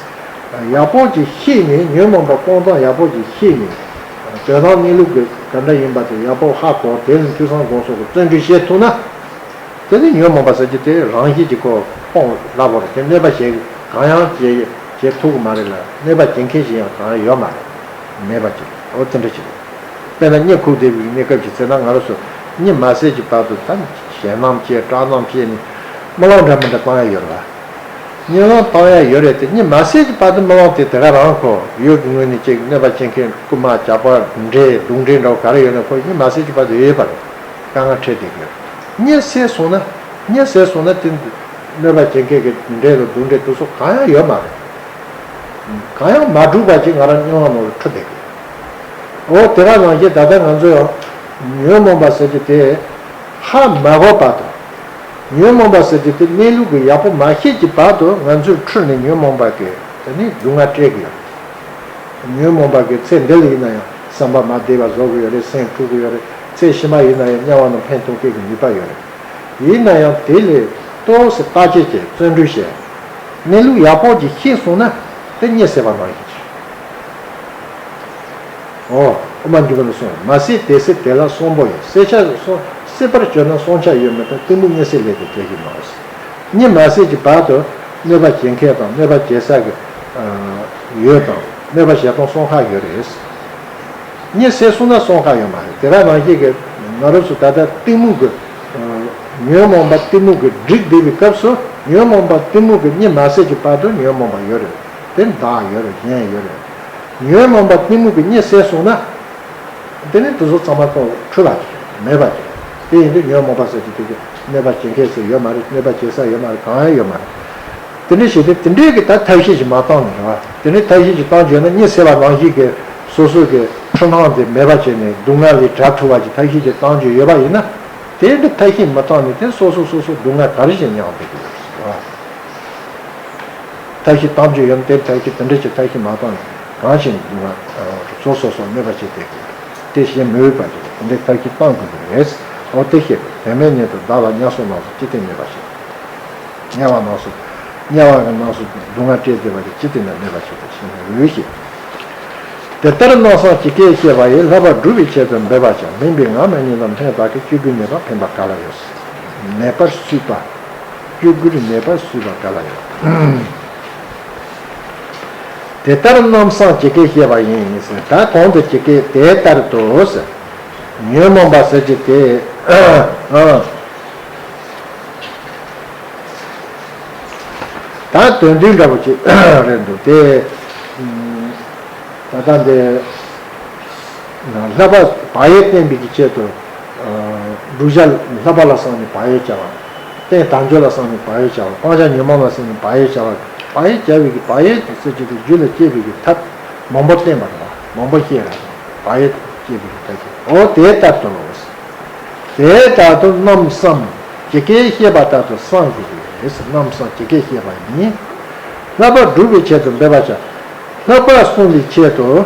རེད། ཡག་པོ་ཅིག་ཤེས་ནས་ཉོན་མོངས་པ་སྤོང་སྟངས་ཡག་པོ་ཅིག་ཤེས་ནས། དོན་དམ་གནས་ལུགས་ཀྱི་ག་འདྲ་ཡིན་པ་དེ་ཡག་པོ་ཧ་གོ། དེ་ནི་ཐོས་བསམ་སྒོམ་གསུམ་གྱི་བརྩོན་འགྲུས་བྱེད་ཐུབ་ན། དེ་ནི་ཉོན་མོངས་པ་ཟེར་གྱི་དེ་རང་བཞིན་གྱིས་ཁོ་སྤོང་སླ་པོ་རེད། དེ་གནོད་པ་བྱེད་གང་ཡང་བྱེད་བྱེད་ཐུབ་ཀྱི་མ་རེད་ལ། གནོད་པ་བྱེད་མཁན་ཞིག་ཡང་གང་ཡང་ཡོད་མ་རེད། མེད་པ་ཅིག་འོ་དེ་འདྲ་ཅིག་དཔེར་ན་གཉིད་ཁུག་བསྡད་པའི་གནས་སྐབས་ཅིག་ཟེར་ན། ང་རང་ཚོ་གཉིད་མ་སད་ཀྱི་བར་དུ་ད་ཞེད་སྣང་སྐྱེ། སྐྲག་སྣང་སྐྱེ་ནས་རྨི་ལམ་འདྲ་མི་འདྲ་བཏང་ཡ་ཡོད་རེད་བ། རྨི་ལམ་བཏང་ཡ་ཡོད་རེད་དེ། གཉིད་མ་སད་ཀྱི་བར་དུ་རྨི་ལམ་དེ་དེ་ག་རང་ཁོ་ཡུལ་གྱི་ངོས་ནས་ཅིག་གནོད་པ་བྱེད་མཁན་རྐུན་མ་ཇག་པ་འདྲེ་གདོན་འདྲེ་འདྲ་བོ་ག་རེ་ཡོད་ན་ཁོ་གཉིད་མ་སད་ཀྱི་བར་དུ་ཡོད་པ་རེད། དཀའ་ངལ་འཕྲད་བསྡད་ཀྱི་ཡོད་རེད། གཉིད་སད་སོང་ན། གཉིད་སད་སོང་ན་དེ་གནོད་པ་བྱེད་མཁན་གྱི་འདྲེ་དང་གདོན་འདྲེ་དེ་ཚོ་གང་ཡང་ཡོད་མ་རེད། གང་ཡང་མ་གྲུབ་པ་ཅིག་ང་རང་རྨི་ལམ་ནང་ལ་འཁྲུལ་བསྡད་ཀྱི་ཡོད། འོ་དེ་ག་ནང་བཞིན་ད་ལྟ་ང་ཚོ་ཡང་ཉོན་མོངས་པ་ཟེར་གྱི་དེ་ཧ་མ་གོ་བར་དུ། ཉོན་མོངས་པ་ཟེར་གྱི་དེ་གནས་ལུགས་ཀྱི་ཡག་པོ་མ་ཤེས་ཀྱི་བར་དུ་ང་ཚོས་འཁྲུལ་ནས་ཉོན་མོངས་པ་གི་དེ་ནི་སྡུག་བསྔལ་སྤྲད་ཀྱི་ཡོད། ཉོན་མོངས་པ་གི་ཚེ་འདི་ལ་ཡིན་ན་ཡང་བསམ་པ་མ་བདེ་བ་བཟོ་གི་ཡོད་རེད། སེམས་འཁྲུག་གི་ཡོད་རེད། ཚེ་ཕྱི་མ་ཡིན་ན་ཡང་དམྱལ་བ་ནང་ཕན་ཐོགས་སྐྱེ་གི་ནུས་པ་ཡོད་རེད། ཡིན་ན་ཡང་དེ་ལས་ཏོག་ཙམ་བརྟག་དཔྱད་བྱས། བརྩོན་འགྲུས་བྱས། གནས་ལུགས་ཡག་པོ་ཅིག་ཤེས་སོང་ན་དེ་གཉིད་སད་པ་ནང་བཞིན་ཅིག་འོ། དབུ་མ་འཇུག་པ་ནས་གསུངས། མ་སད་དེ་སད་དེ་ལ་གསོན་པོ་ཡིན། སད་ཆ་སོང་། སད་པར་གྱུར་ན་གསོན་ཆ་ཡོད་མེད་དང་གཏི་མུག་གཉིད་སད་ལས་དེ་སྐྱེ་གི་མ་རེད། གཉིད་མ་སད་ཀྱི་བར་དུ་གནོད་པ་བྱེད་མཁན་དང་གནོད་པ་བྱེད་ས་གི་ཡོད་དང་། གནོད་པ་བྱེད་སྟངས་གསུམ་ཀ་ཡོད་རེད། གཉིད་སད་སོང་ན་གསུམ་ཀ་ཡོད་མ་རེད། དེ་ག་ནང་བཞིན་གྱི་ང་རང་ཚོ་ད་ལྟ་གཏི་མུག་གི་ཉོན་མོངས་པ་གཏི་མུག་གིས་བསྒྲིབས་བསྡད་པའི་སྐབས་སུ། ཉོན་མོངས་པ་གཏི་མུག་གིས་གཉིད་མ་སད་ཀྱི་བར་དུ་ཉོན་མོངས་པ་ཡོད་རེད། དེ་བདག་ཡོད་རེད། གཞན་ཡོད་རེད། ཉོན་མོངས་པ་གཏི་མུག་གིས་གཉིད་སད་སོང་ན། དེ་ནི་དེ་ཚོ་ཚང་མ་ཁོ་འཁྲུལ་པ་ཅིག་རེད། མེད་པ་ཅིག་རེད། དེ་ཡིན་དུས་ཉོན་མོངས་པ་ཟེར་གྱི་དེ་གི་གནོད་པ་བྱེད་མཁན་ཟེར་ཡོད་མ་རེད། གནོད་པ་བྱེད་ས་ཡོད་མ་རེད། གང་ཡང་ཡོད་མ་རེད། དེ་འདྲ་བྱས་ཏེ་དེ་འདྲའི་གི་ད་ཐབས་ཤེས་ཅིག་མ་བཏང་ནས་རེད་བ། དེ་འདྲའི་ཐབས་ཤེས་ཅིག་བཏང་བྱས་ན་གཉིད་སད་པ་ནང་བཞིན་གྱི་སོ་སོ་གི་འཁྲུལ་སྣང་དེ་མེད་པ་བྱས་ནས་སྡུག་བསྔལ་ལས་བྲལ་ཐུབ་པ་ཅིག་ཐབས་ཤེས་ཅིག་བཏང་རྒྱུ་ཡོད་པ་ཡིན་ན། དེ་འདྲ་ཐབས་ཤེས་མ་བཏང་ནས་དེ་སོ་སོ་སོ་སོ་སྡུག་བསྔལ་ག་རེ་བྱས་མྱངས་བསྡད་ཀྱི་ཡོད་རེད་བ། ཐབས་ཤེས་བཏང་རྒྱུ་ཡོད་ན་དེ་ཐབས་ཤེས་དེ་འདྲ་ཅིག་ཐབས་ཤེས་མ་བཏང་ན་གང་ཞིག་སྡུག་བསྔལ་སོ་སོ་སོ་གནོད་པ་བྱེད་བསྡད་ཀྱི་ཡོད་རེད། དེ་བྱེད་མི་འོས་པ་ཅིག་རེད། དེ་འདྲའི་ཐབས་ཤེས་བཏང་དགོས་ཀྱི་རེད། འོ་དེ་ཤེས་དགོས། དོན་མེད་ཉིད་དུ་བདག་ལ་བརྙས་སོགས་སྣང་ཚུལ་ཅི་སྟེ་གནོད་པ་བྱེད། དམྱལ་བ་སྣང་སོགས། དམྱལ་བ་གི་སྣང་སོགས་སྡུག་བསྔལ་སྤྲད་བསྡད་པ་དེ་ཅི་སྟེ་ན་གནོད་པ་བྱེད་དོ་ཞེས་ནས་འོས་ཤེས། དེ་ལྟར་རྣམ་བསམས་ཇི་སྐད་བཤད་པ་ཡི། བསླབ་པ་སྒྲུབ་པའི་ཆེད་དུ་འབད་པ་བྱ། དམན་པའི་ངག་དམན་ཉིད་ལ་སྨན་བཏགས་ཀྱིས། སྤྱོད་དགུའི་ནད་པ་ཕན་པ་ག་ལ་ཡོད། ནད་པར་གསོས་པ། སྤྱོད་དགུའི་ནད་པར་གསོས་པ་ག་ལ་ཡོད། དེ་ལྟར་རྣམ་བསམས་ཇི་སྐད་བཤད་པ་ཡི་ཟེར། ད་གོང་དུ་ཇི་སྐད་དེ་ལྟར་དུ་ཟེར། ཉོན་མོངས་པ་ཟེར་གྱི་དེ། ཨ། ད་དོན་མཐུན་འདྲ་པོ་ཅིག་རེད་འདུག་སྟེ། ད་ལྟ་འདི་བསླབ་པ་བག་ཡོད་བསྟེན་པའི་གི་ཆེད་དུ། བསྒྲུབ་བྱ་བསླབ་པ་ལ་བསམས་ནས་བག་ཡོད་བྱ་བ། རྟེན་དལ་འབྱོར་ལ་བསམས་ནས་བག་ཡོད་བྱ་བ། སྤང་བྱ་ཉོན་མོངས་ལ་བསམས་ནས་བག་ཡོད་བྱ་བ། བག་ཡོད་བྱ་བའི་གི་བག་ཡོད་ཟེར་གྱི་དེ་རྒྱུད་ལ་སྐྱེས་པའི་གི་ཐབས་མང་པོ་བསྟེན་པ་རེད་བ། མང་པོ་བཤད་རེད། བག་ཡོད་སྐྱེས་པའི་གི་ཐབས་ཀྱི། འོ་དེ་ལྟར་དུ་ལོ། དེ་ལྟར་དུ་རྣམ་བསམས་ཇི་སྐད་བཤད་པ་ལྟར་དུ་བསམ་དགོས་ཏེ། རྣམ་བསམས་ཇི་སྐད་བཤད་པ་ཡི། བསླབ་པ་སྒྲུབ་པའི་ཆེད་དུ་འབད་པ་བྱ། བསླབ་པ་སྲུང་བའི་ཆེད་དུ།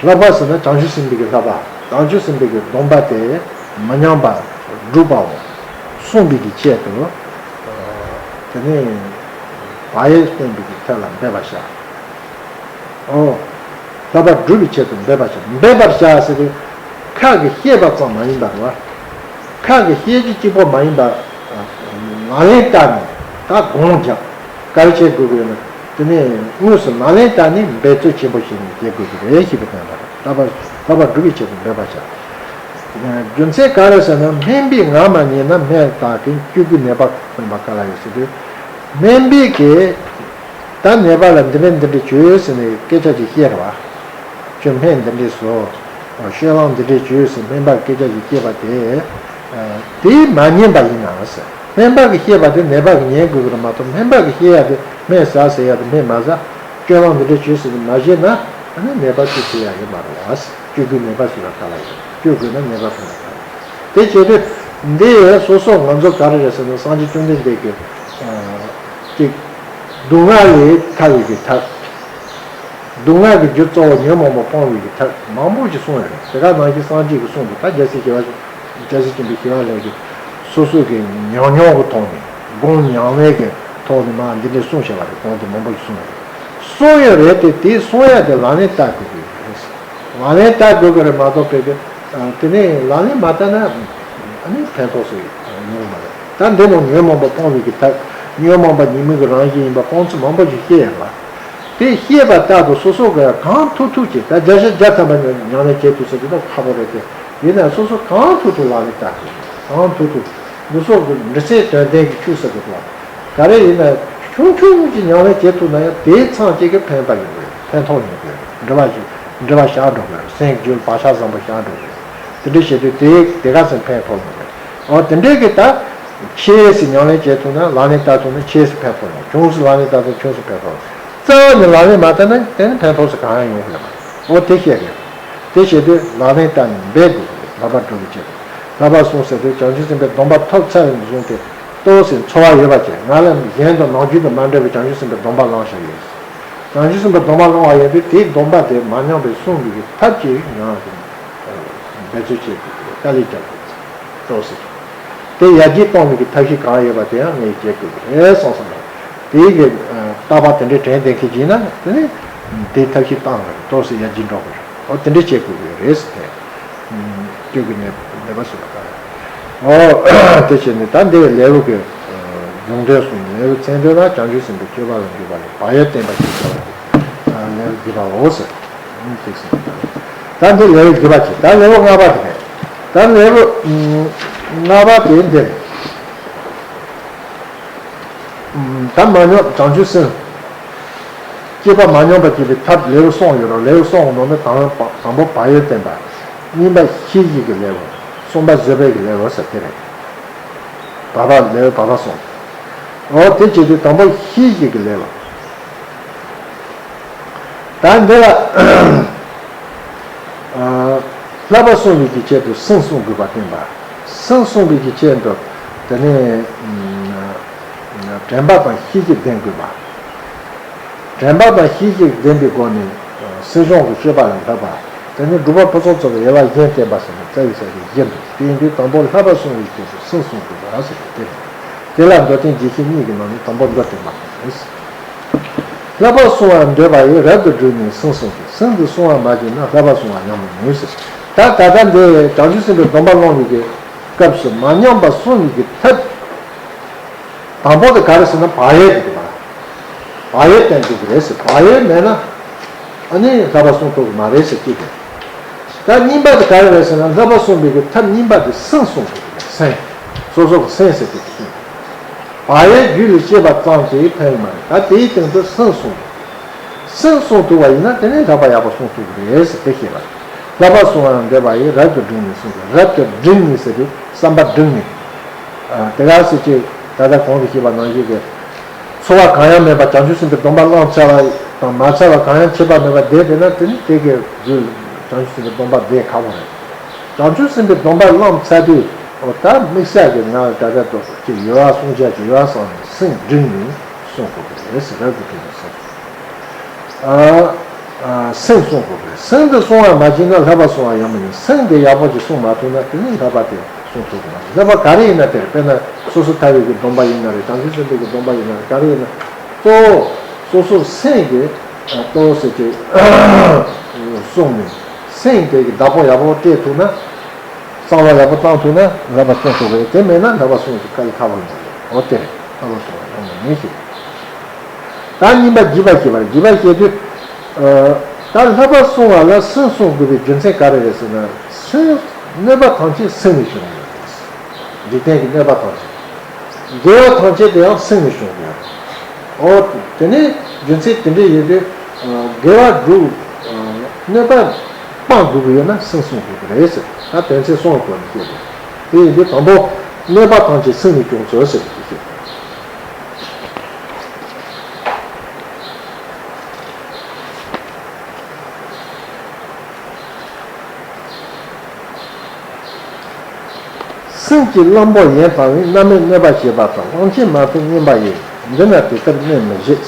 བསླབ་པ་ཟེར་ན་བྱང་ཆུབ་སེམས་དཔའི་གི་བསླབ་པ། བྱང་ཆུབ་སེམས་དཔའི་གི་སྡོམ་པ་དེ་མི་ཉམས་པར་སྒྲུབ་པའོ། སྲུང་བའི་གི་ཆེད་དུ། དེ་ནས་བག་ཡོད་བསྟེན་པའི་གི་ཐབས་ལ་འབད་པར་བྱ། ཨོ། བསླབ་པ་སྒྲུབ་པའི་ཆེད་དུ་འབད་པར་བྱ། འབད་པར་བྱ་ཟེར་དུས། ཁ་གིས་བཤད་པ་ཙམ་མ་ཡིན་པར་བ། ཁ་གིས་བཤད་རྒྱུ་གཅིག་པོ་མ་ཡིན་པར། ནང་ལན་བཏབ་ནས་ད་སྒོམ་རྒྱག་ག་རེ་བྱེད་དགོས་ཀྱི་ཡོད་ན། དེ་ནས་དངོས་སུ་ནང་ལན་བཏབ་ནས་འབད་རྩོལ་ཆེན་པོ་བྱས་ནས་བྱེད་དགོས་ཀྱི་རེད་ཞེས་པའི་དོན་ལ། བསླབ་པ་བསླབ་པ་སྒྲུབ་པའི་ཆེད་དུ་འབད་པར་བྱ། རྒྱུ་མཚན་ག་རེ་ཟེར་ན། སྨན་པའི་ངག་མ་ཉན་ན་སྨན་བཏགས་ཀྱིས། སྤྱོད་དགུའི་ནད་པ་ཕན་པ་ག་ལ་ཡོད་ཟེར་དུས། སྨན་པའི་གིས། ད་ནད་པ་ལ་འདི་འདྲ་འདི་འདྲ་བྱོས་ཟེར་ནས་སྐད་ཆ་ཅིག་བཤད་རེད་བ། ཁྱོད་སྨན་འདི་འདྲ་ཟོ། སྨན་བླང་འདི་འདྲ་བྱོས་ཟེར་སྨན་པ་སྐད་ཆ་ཅིག་བཤད་པ་དེ། དེ་མ་ཉན་པ་ཡིན་ན་ཟེར། སྨན་པ་གིས་བཤད་པ་དེ་ནད་པ་གིས་ཉན་དགོས་ཀྱི་རེད་མ་གཏོགས། སྨན་པ་གིས་བཤད་ཡ་དེ་སྨན་ཟ་ཟེར་ཡ་དེ་སྨན་མ་ཟ། སྨན་བླང་འདི་འདྲ་བྱོས་ཟེར་ནས་མ་བཤད་ན། ཨ་ནི་ནད་པ་སུས་གསོ་ཡ་ཡོད་མ་རེད་བ། སྤྱོད་དགུའི་ནད་པ་སུས་ལ་ག་ལ་ཡོད། སྤྱོད་དགོས་ན་ནད་པ་ཕན་ལ་ག་ལ་ཡོད། དེ་བྱེད་དུས། འདི་སོ་སོ་ང་ཚོ་ག་རེ་རེད་ཟེར་ན། སངས་རྒྱས་བཅོམ་ལྡན་འདས་ཀྱིས། ཅིག་སྡུག་བསྔལ་ལས་ཐར་བའི་གི་ཐབས། སྡུག་བསྔལ་གྱི་རྒྱུ་གཙོ་བོ་ཉོན་མོངས་པ་སྤོང་བའི་གི་ཐབས་མང་པོ་ཞིག་གསུངས་ཡོད་རེད། དེ་ག་ནང་བཞིན་སངས་རྒྱས་ཀྱི་གསུང་དུ། ད་རྒྱལ་སྲས་ཞི་བ། རྒྱལ་སྲས་ཆེན་པོ་ཞི་བ་ལྷ་གིས་ སོ་སོ་གི་ཉམས་མྱོང་གི་ཐོག་ནས་སྒོམ་ཉམས་ལེན་གྱི་ཐོག་ནས་མ་འདི་འདྲའི་གསུངས་བཞག་པ་རེད། གོང་དུ་མང་པོ་ཞིག་གསུངས་པ་རེད། གསུངས་ཡོད་རེད་དེ། དེ་གསུང་ཡ་དེ་ལག་ལེན་བསྟར་དགོས་ཀྱི་རེད། ལག་ལེན་བསྟར་དགོས་ཀྱི་རེད་མ་གཏོགས་པའི་གི་དེ་ནས་ལག་ལེན་མ་བསྟར་ན་ཨ་ནི་ཕན་ཐོགས་སུ་ཡོང་གི་མ་རེད། ད་འདི་ནང་ཉོན་མོངས་པ་སྤོང་བའི་གི་ཐབས། ཉོན་མོངས་པ་ཉོན་མོངས་ཀྱི་རང་བཞིན་ཡིན་པ་སྤོང་ཚུལ་མང་པོ་ཞིག་བཤད་ཡོད་པ། དེ་ཤེས་པ་ལྟར་དུ་སོ་སོ་གིས་གང་ཐུབ་ཐུབ་ཀྱིས། ད་བརྒྱ་ཆ་བརྒྱ་ཐམ་པ་ཉམས་ལེན་བྱེད་ཐུབ་ཟེར་དུས་ད་ཁག་པོ་རེད་དེ། ཡིན་ནའང་སོ་སོ་གང་ཐུབ་ཐུབ་ལག་ལེན་བསྟར་དགོས། གང་ཐུབ་ཐུབ་འདི་སོགས་ཀྱི་འབྲི་སའི་དོན་ལྡན་གྱི་ཆོས་ཟེར་དགོས་པ། ག་རེ་ཡིན་ན་ཆུང་ཆུང་ཅིག་ཉམས་ལེན་བྱེད་ཐུབ་ན་ཡང་དེའི་མཚམས་གཅིག་གི་ཕན་པ་ཡོང་གི་རེད། ཕན་ཐོགས་ཡོང་གི་རེད། འབྲེལ་བ་ཞིག་འབྲེལ་བ་བཞག་འགྲོ་གི་རེད། སེམས་རྒྱུད་བག་ཆགས་བཟང་པོ་བཞག་འགྲོ་གི་རེད། དེ་འདྲ་བྱེད་དུས་དེ་དེ་ག་ཚོད་ཕན་ཐོགས་ཡོང་གི་རེད། འོ་དེ་འདྲའི་གི་ད། ཆེས་སུ་ཉམས་ལེན་བྱེད་ཐུབ་ན། ལག་ལེན་བསྟར་ཐུབ་ན་ཆེས་སུ་ཕན་ཐོགས་ཡོང་། ཆུང་སུ་ལག་ལེན་བསྟར་ཐུབ་ན་ཆུང་སུ་ཕན་ཐོགས། རྩ་བ་ནས་ལག་ལེན་མ་བསྟར་ན་དེ་ནི་ཕན་ཐོགས་སུ་གང་ཡང་ཡོང་གི་མ་རེད། འོ་དེ་བཤད་གི། དེ་བྱེད་དུས་ལག་ལེན་བསྟར་ནས་འབད་དགོས་ཀྱི་རེད། བསླབ་པ་སྒྲུབ་པའི་ཆེད་དུ། བསླབ་པ་སྲུང་ཟེར་དུས་བྱང་ཆུབ་སེམས་དཔའི་སྡོམ་པ་ཐོབ་ཚར་བའི་བཟུང་སྟེ་ཏོག་ཙམ་འཚོ་བ་ཡོད་པ་བྱས། ང་ལ་གཞན་དང་ནམ་རྒྱུན་དང་མ་འདྲ་བའི་བྱང་ཆུབ་སེམས་དཔའི་སྡོམ་པ་བླངས་བཞག་ཡོད། བྱང་ཆུབ་སེམས་དཔའི་སྡོམ་པ་བླངས་པ་ཡིན་དུས་དེའི་སྡོམ་པ་དེ་མ་ཉམས་པའི་སྲུང་བའི་གི་ཐབས་ཀྱིས་ང་འབད་རྩོལ་བྱེད་དགོས་ཀྱི་རེད། དཀའ་ལས་རྒྱག་དགོས་ཀྱི་རེད། ཏོག་ཙམ། དེ་ཡར་རྒྱས་གཏོང་བའི་གི་ཐབས་ཤེས་གང་ཡོད་པ་དེ་ཡང་ངས་བྱེད་དགོས་ཀྱི་རེད་བསམ་བསམ་རེད། དེའི་གི་ཨ་རྟག་པར་དེ་འདྲའི་དྲན་བསྡད་མཁན་ཅིག་ཡིན་ན་དེ་ནི་དེའི་ཐབས་ཤེས་བཏང་དགོས་རེད། ཏོག་ཙམ་ཡར་རྒྱས་འགྲོ་དགོས་རེད། འོ་དེ་འདྲ་བྱེད་དགོས་ཀྱི་རེད་ཟེར་ཏེ། སྐྱོ་གི་མེད་མེད་པ་བཟོས་པ་དང་། འོ་དེ་བྱས་ནས་ད་འདི་ལེའུ་གི་ཨ་རྒྱུང་དོན་གསུངས། ལེའུ་མཚན་དོན་ལ་བྱང་ཆུབ་སེམས་དཔའི་སྤྱོད་པ་ལ་འཇུག་པ་ལས་བག་ཡོད་བསྟེན་པ་ཞེས་བྱ་བ་སྟེ། ལེའུ་བཞི་པའོ་ཟེར། ཨ་ནི་ཅིག་གསུངས་པ་རེད། ད་འདི་ལེའུ་བཞི་པ་བྱས། ད་ལེའུ་ལྔ་པ་དེ་རེད། ད་ལེའུ་ཨ་ལྔ་པ་དེ་འདིར། ཨ་ད་མ་ཉམས་བྱང་ཆུབ་སེམས། སྐྱེས་པ་མ་ཉམས་པར་བྱེད་པའི་ཐབས་ལེའུ་གསུམ་ཡོད་རེད། ལེའུ་གསུམ་གྱི་ནང་ནས་དང་དང་པོ་བག་ཡོད་བསྟེན་པ། གཉིས་པ་ཤེས་བཞིན་གྱི་ལེའུ། གསུམ་པ་བཟོད་པའི་གི་ལེའུ་ཟེར་དེ་རེད། བར་པ་ལེའུ་བར་པ་གསུམ། འོ་དེ་བྱེད་དུས་དང་པོ་ཤེས་བཞིན་གྱི་ལེའུ། ད་འདི་ལ་ཨ་བསླབ་པ་སྲུང་བའི་གི་ཆེད་དུ་སེམས་བསྲུང་དགོས་པ་བསྟན་པ། སེམས་བསྲུང་བའི་གི་ཆེད་དུ་དེ་ནས་ཨ་དྲན་པ་དང་ཤེས་བཞིན་ལྡན་དགོས་པ། དྲན་པ་དང་ཤེས་བཞིན་ལྡན་པའི་སྒོ་ནས་སྲིད་གཞུང་གི་སྤྱོད་པ་ལ་བསླབ་པ། དེ་ནས་སྒྲུབ་པ་ཕུན་སུམ་ཚོགས་པའི་དབྱེ་བ་གཞན་བསྟན་པ་ཟེར་ནས་རྩ་བའི་ས་བཞི་བཞི་འདུག་དེ་ཡིན་དུས་དང་པོ་བསླབ་པ་སྲུང་བའི་ཆེད་དུ་སེམས་བསྲུང་དགོས་པ་ཟེར་ཏེ་དེ་རེད། དེ་ལ་མདོ་དོན་རྒྱས་བཤད་གཉིས་ཀྱི་ནང་ནས་དང་པོ་མདོ་དེ་མ་གཏོགས་མེད། བསླབ་པ་སྲུང་བར་འདོད་པ་ཡིས། རབ་ཏུ་བསྒྲུབས་ནས་སེམས་བསྲུང་སྟེ། སེམས་འདི་བསྲུང་བར་མ་བྱས་ན། བསླབ་པ་སྲུང་བ་ཉམས་མི་ནུས་ཟེར། ད་ད་ལྟ་འདི་བྱང་ཆུབ་སེམས་དཔའི་སྡོམ་པ་བླངས་པའི་གི་སྐབས་སུ་མ་ཉམས་པ་སྲུང་བའི་གི་ཐབས། དང་པོ་དེ་ག་རེ་ཟེར་ན་བག་ཡོད་དེ་རེད་པ། བག་ཡོད་བསྟེན་དགོས་ཀྱི་རེད་ཟེར། བག་ཡོད་མེད་ན་ཨ་ནི་བསླབ་པ་སྲུང་ཐུབ་ཀྱི་མ་རེད་ཟེར་གཅིག་རེད། ད་གཉིས་པ་དེ་ག་རེ་རེད་ཟེར་ན་བསླབ་པ་སྲུང་བའི་གི་ཐབས་གཉིས་པ་དེ་སེམས་སྲུང་དགོས་ཀྱི་རེད། སེམས། སོ་སོ་གི་སེམས་ཟེར་དེ་དེ་བག་ཡོད་རྒྱུད་ལ་སྐྱེས་པ་ཙམ་གྱིས་ཕན་གྱི་མ་རེད། ད་དེའི་སྟེང་དུ་སེམས་སྲུང་དགོས། སེམས་སྲུང་ཐུབ་པ་ཡིན་ན་དེ་ནས་བསླབ་པ་ཡག་པོ་སྲུང་ཐུབ་ཀྱི་རེད་ཟེར་དེ་བཤད་པ་རེད། བསླབ་པ་སྲུང་བར་འདོད་པ་ཡིས། རབ་ཏུ་བསྒྲིམས་ནས་སེམས་བསྲུང་། རབ་ཏུ་བསྒྲིམས་ནས་ཟེར་དུས་བསམ་པ་བསྒྲིམས་ནས། ཨ་དེ་ག་ཟེར་གྱི་ད་ལྟ་གོང་དུ་བཤད་པ་ནང་བཞིན་གྱི། ཚོར་བ་གང་ཡང་མེད་པ་བྱང་ཆུབ་སེམས་དཔའི་སྡོམ་པ་བླངས་ཚར་བ་དང་མ་ཚར་བ་གང་ཡང་ཁྱད་པར་མེད་པར་བསྡད་པས་ན་དེ་ནི་དེ་གའི་རྒྱུད་བྱང་ཆུབ་སེམས་དཔའི་སྡོམ་པ་བསྡད་ཁག་པོ་རེད། བྱང་ཆུབ་སེམས་དཔའི་སྡོམ་པ་བླངས་ཚར་དུས་འོ་ད་དམིགས་བསལ་གྱི་ང་ལ་ད་ལྟ་འདུག་ཅེས་ཡོལ་བ་སྲུང་བྱ་གྱི་ཡོལ་བ་སྲུང་ནས་སེམས་བསྒྲིམས་ནས་སྲུང་དགོས་པ་རེད་ཟེར། རབ་ཏུ་བསྒྲིམས་ནས་སེམས། ཨ་ཨ་སེམས་སྲུང་དགོས་པ་རེད། སེམས་འདི་སྲུང་བར་མ་བྱས་ན་བསླབ་པ་སྲུང་བ་ཡང་མི་ནུས། སེམས་འདི་ཡག་པོ་ཅིག་སྲུང་མ་ཐུབ་ན་དེ་ནི་བསླབ་པ་དེ་སྲུང་ཐུབ་ཀྱི་མ་རེད། བསླབ་པ་ག་རེ་ཡིན་ན་དེར་དཔེར་ན་སོ་སོ་ཐར་པའི་གི་སྡོམ་པ་ཡིན་ན་རེད། བྱང་ཆུབ་སེམས་དཔའི་གི་སྡོམ་པ་ཡིན་ན་རེད། ག་རེ་ཡིན་ན་གཙོ་བོ་སོ་སོར་སེམས་ཀྱི་ཨ་གཙོ་བོ་ཟེར་གྱི་སྲུང་ནས་སེམས་དེ་གི་བདག་པོ་ཡག་པོ་སྤྲད་ཐུབ་ན། གསང་བ་ཡག་པོ་བཏང་ཐུབ་ན་བསླབ་པ་སྲུང་ཐུབ་རེད། དེ་མེད་ན་བསླབ་པ་སྲུང་གི་དཀའ་ལས་ཁག་པོ་ཡོང་གི་རེད། འོ་དེ་རེད། བསླབ་པ་སྲུང་བ་ཡང་མི་ནུས་ཞེས། ད་གཉིས་པ་བགྱིས་པ་བྱེད་པ་རེད། བགྱིས་པ་བྱེད་དུས། ཨ་ད་བསླབ་པ་སྲུང་བ་ལ་སེམས་སྲུང་དགོས་པའི་རྒྱུ་མཚན་ག་རེ་རེད་ཟེར་ན། སེམས་གནོད་པ་ཐམས་ཅད་སེམས་ནས་བྱུང་བ་རེད། འཇིག་རྟེན་གྱི་གནོད་པ་ཐམས་ཅད། དགེ་བ་ཐམས་ཅད་དེ་ཡང་སེམས་ནས་བྱུང་བ་རེད། འོ་དེ་ནས་རྒྱུ་མཚན་དེ་འདྲ་ཡིན་དུས་དགེ་བ་སྒྲུབ། གནོད་པ་སྤང་དགོས་ཀྱི་ཡོད་ན་སེམས་སྲུང་དགོས་ཀྱི་རེད་ཟེར། ད་དོན་ཚན་གསུམ་གྱི་སྒོ་ནས་བཤད་དགོས། དེ་ཡིན་དུས་དང་པོ་གནོད་པ་ཐམས་ཅད་སེམས་ནས་བྱུང་ཚུལ་ཟེར་གྱི་བཤད། སེམས་ཀྱི་གླང་པོ་ཡན་དང་བས། རྣམ་སྨིན་གནོད་པ་བྱེད་པ་དང་། གླང་ཆེན་མ་ཐུབ་སྨྱོན་པ་ཡིས། འདི་ན་དེ་ལྟར་གནོད་མི་བྱེད།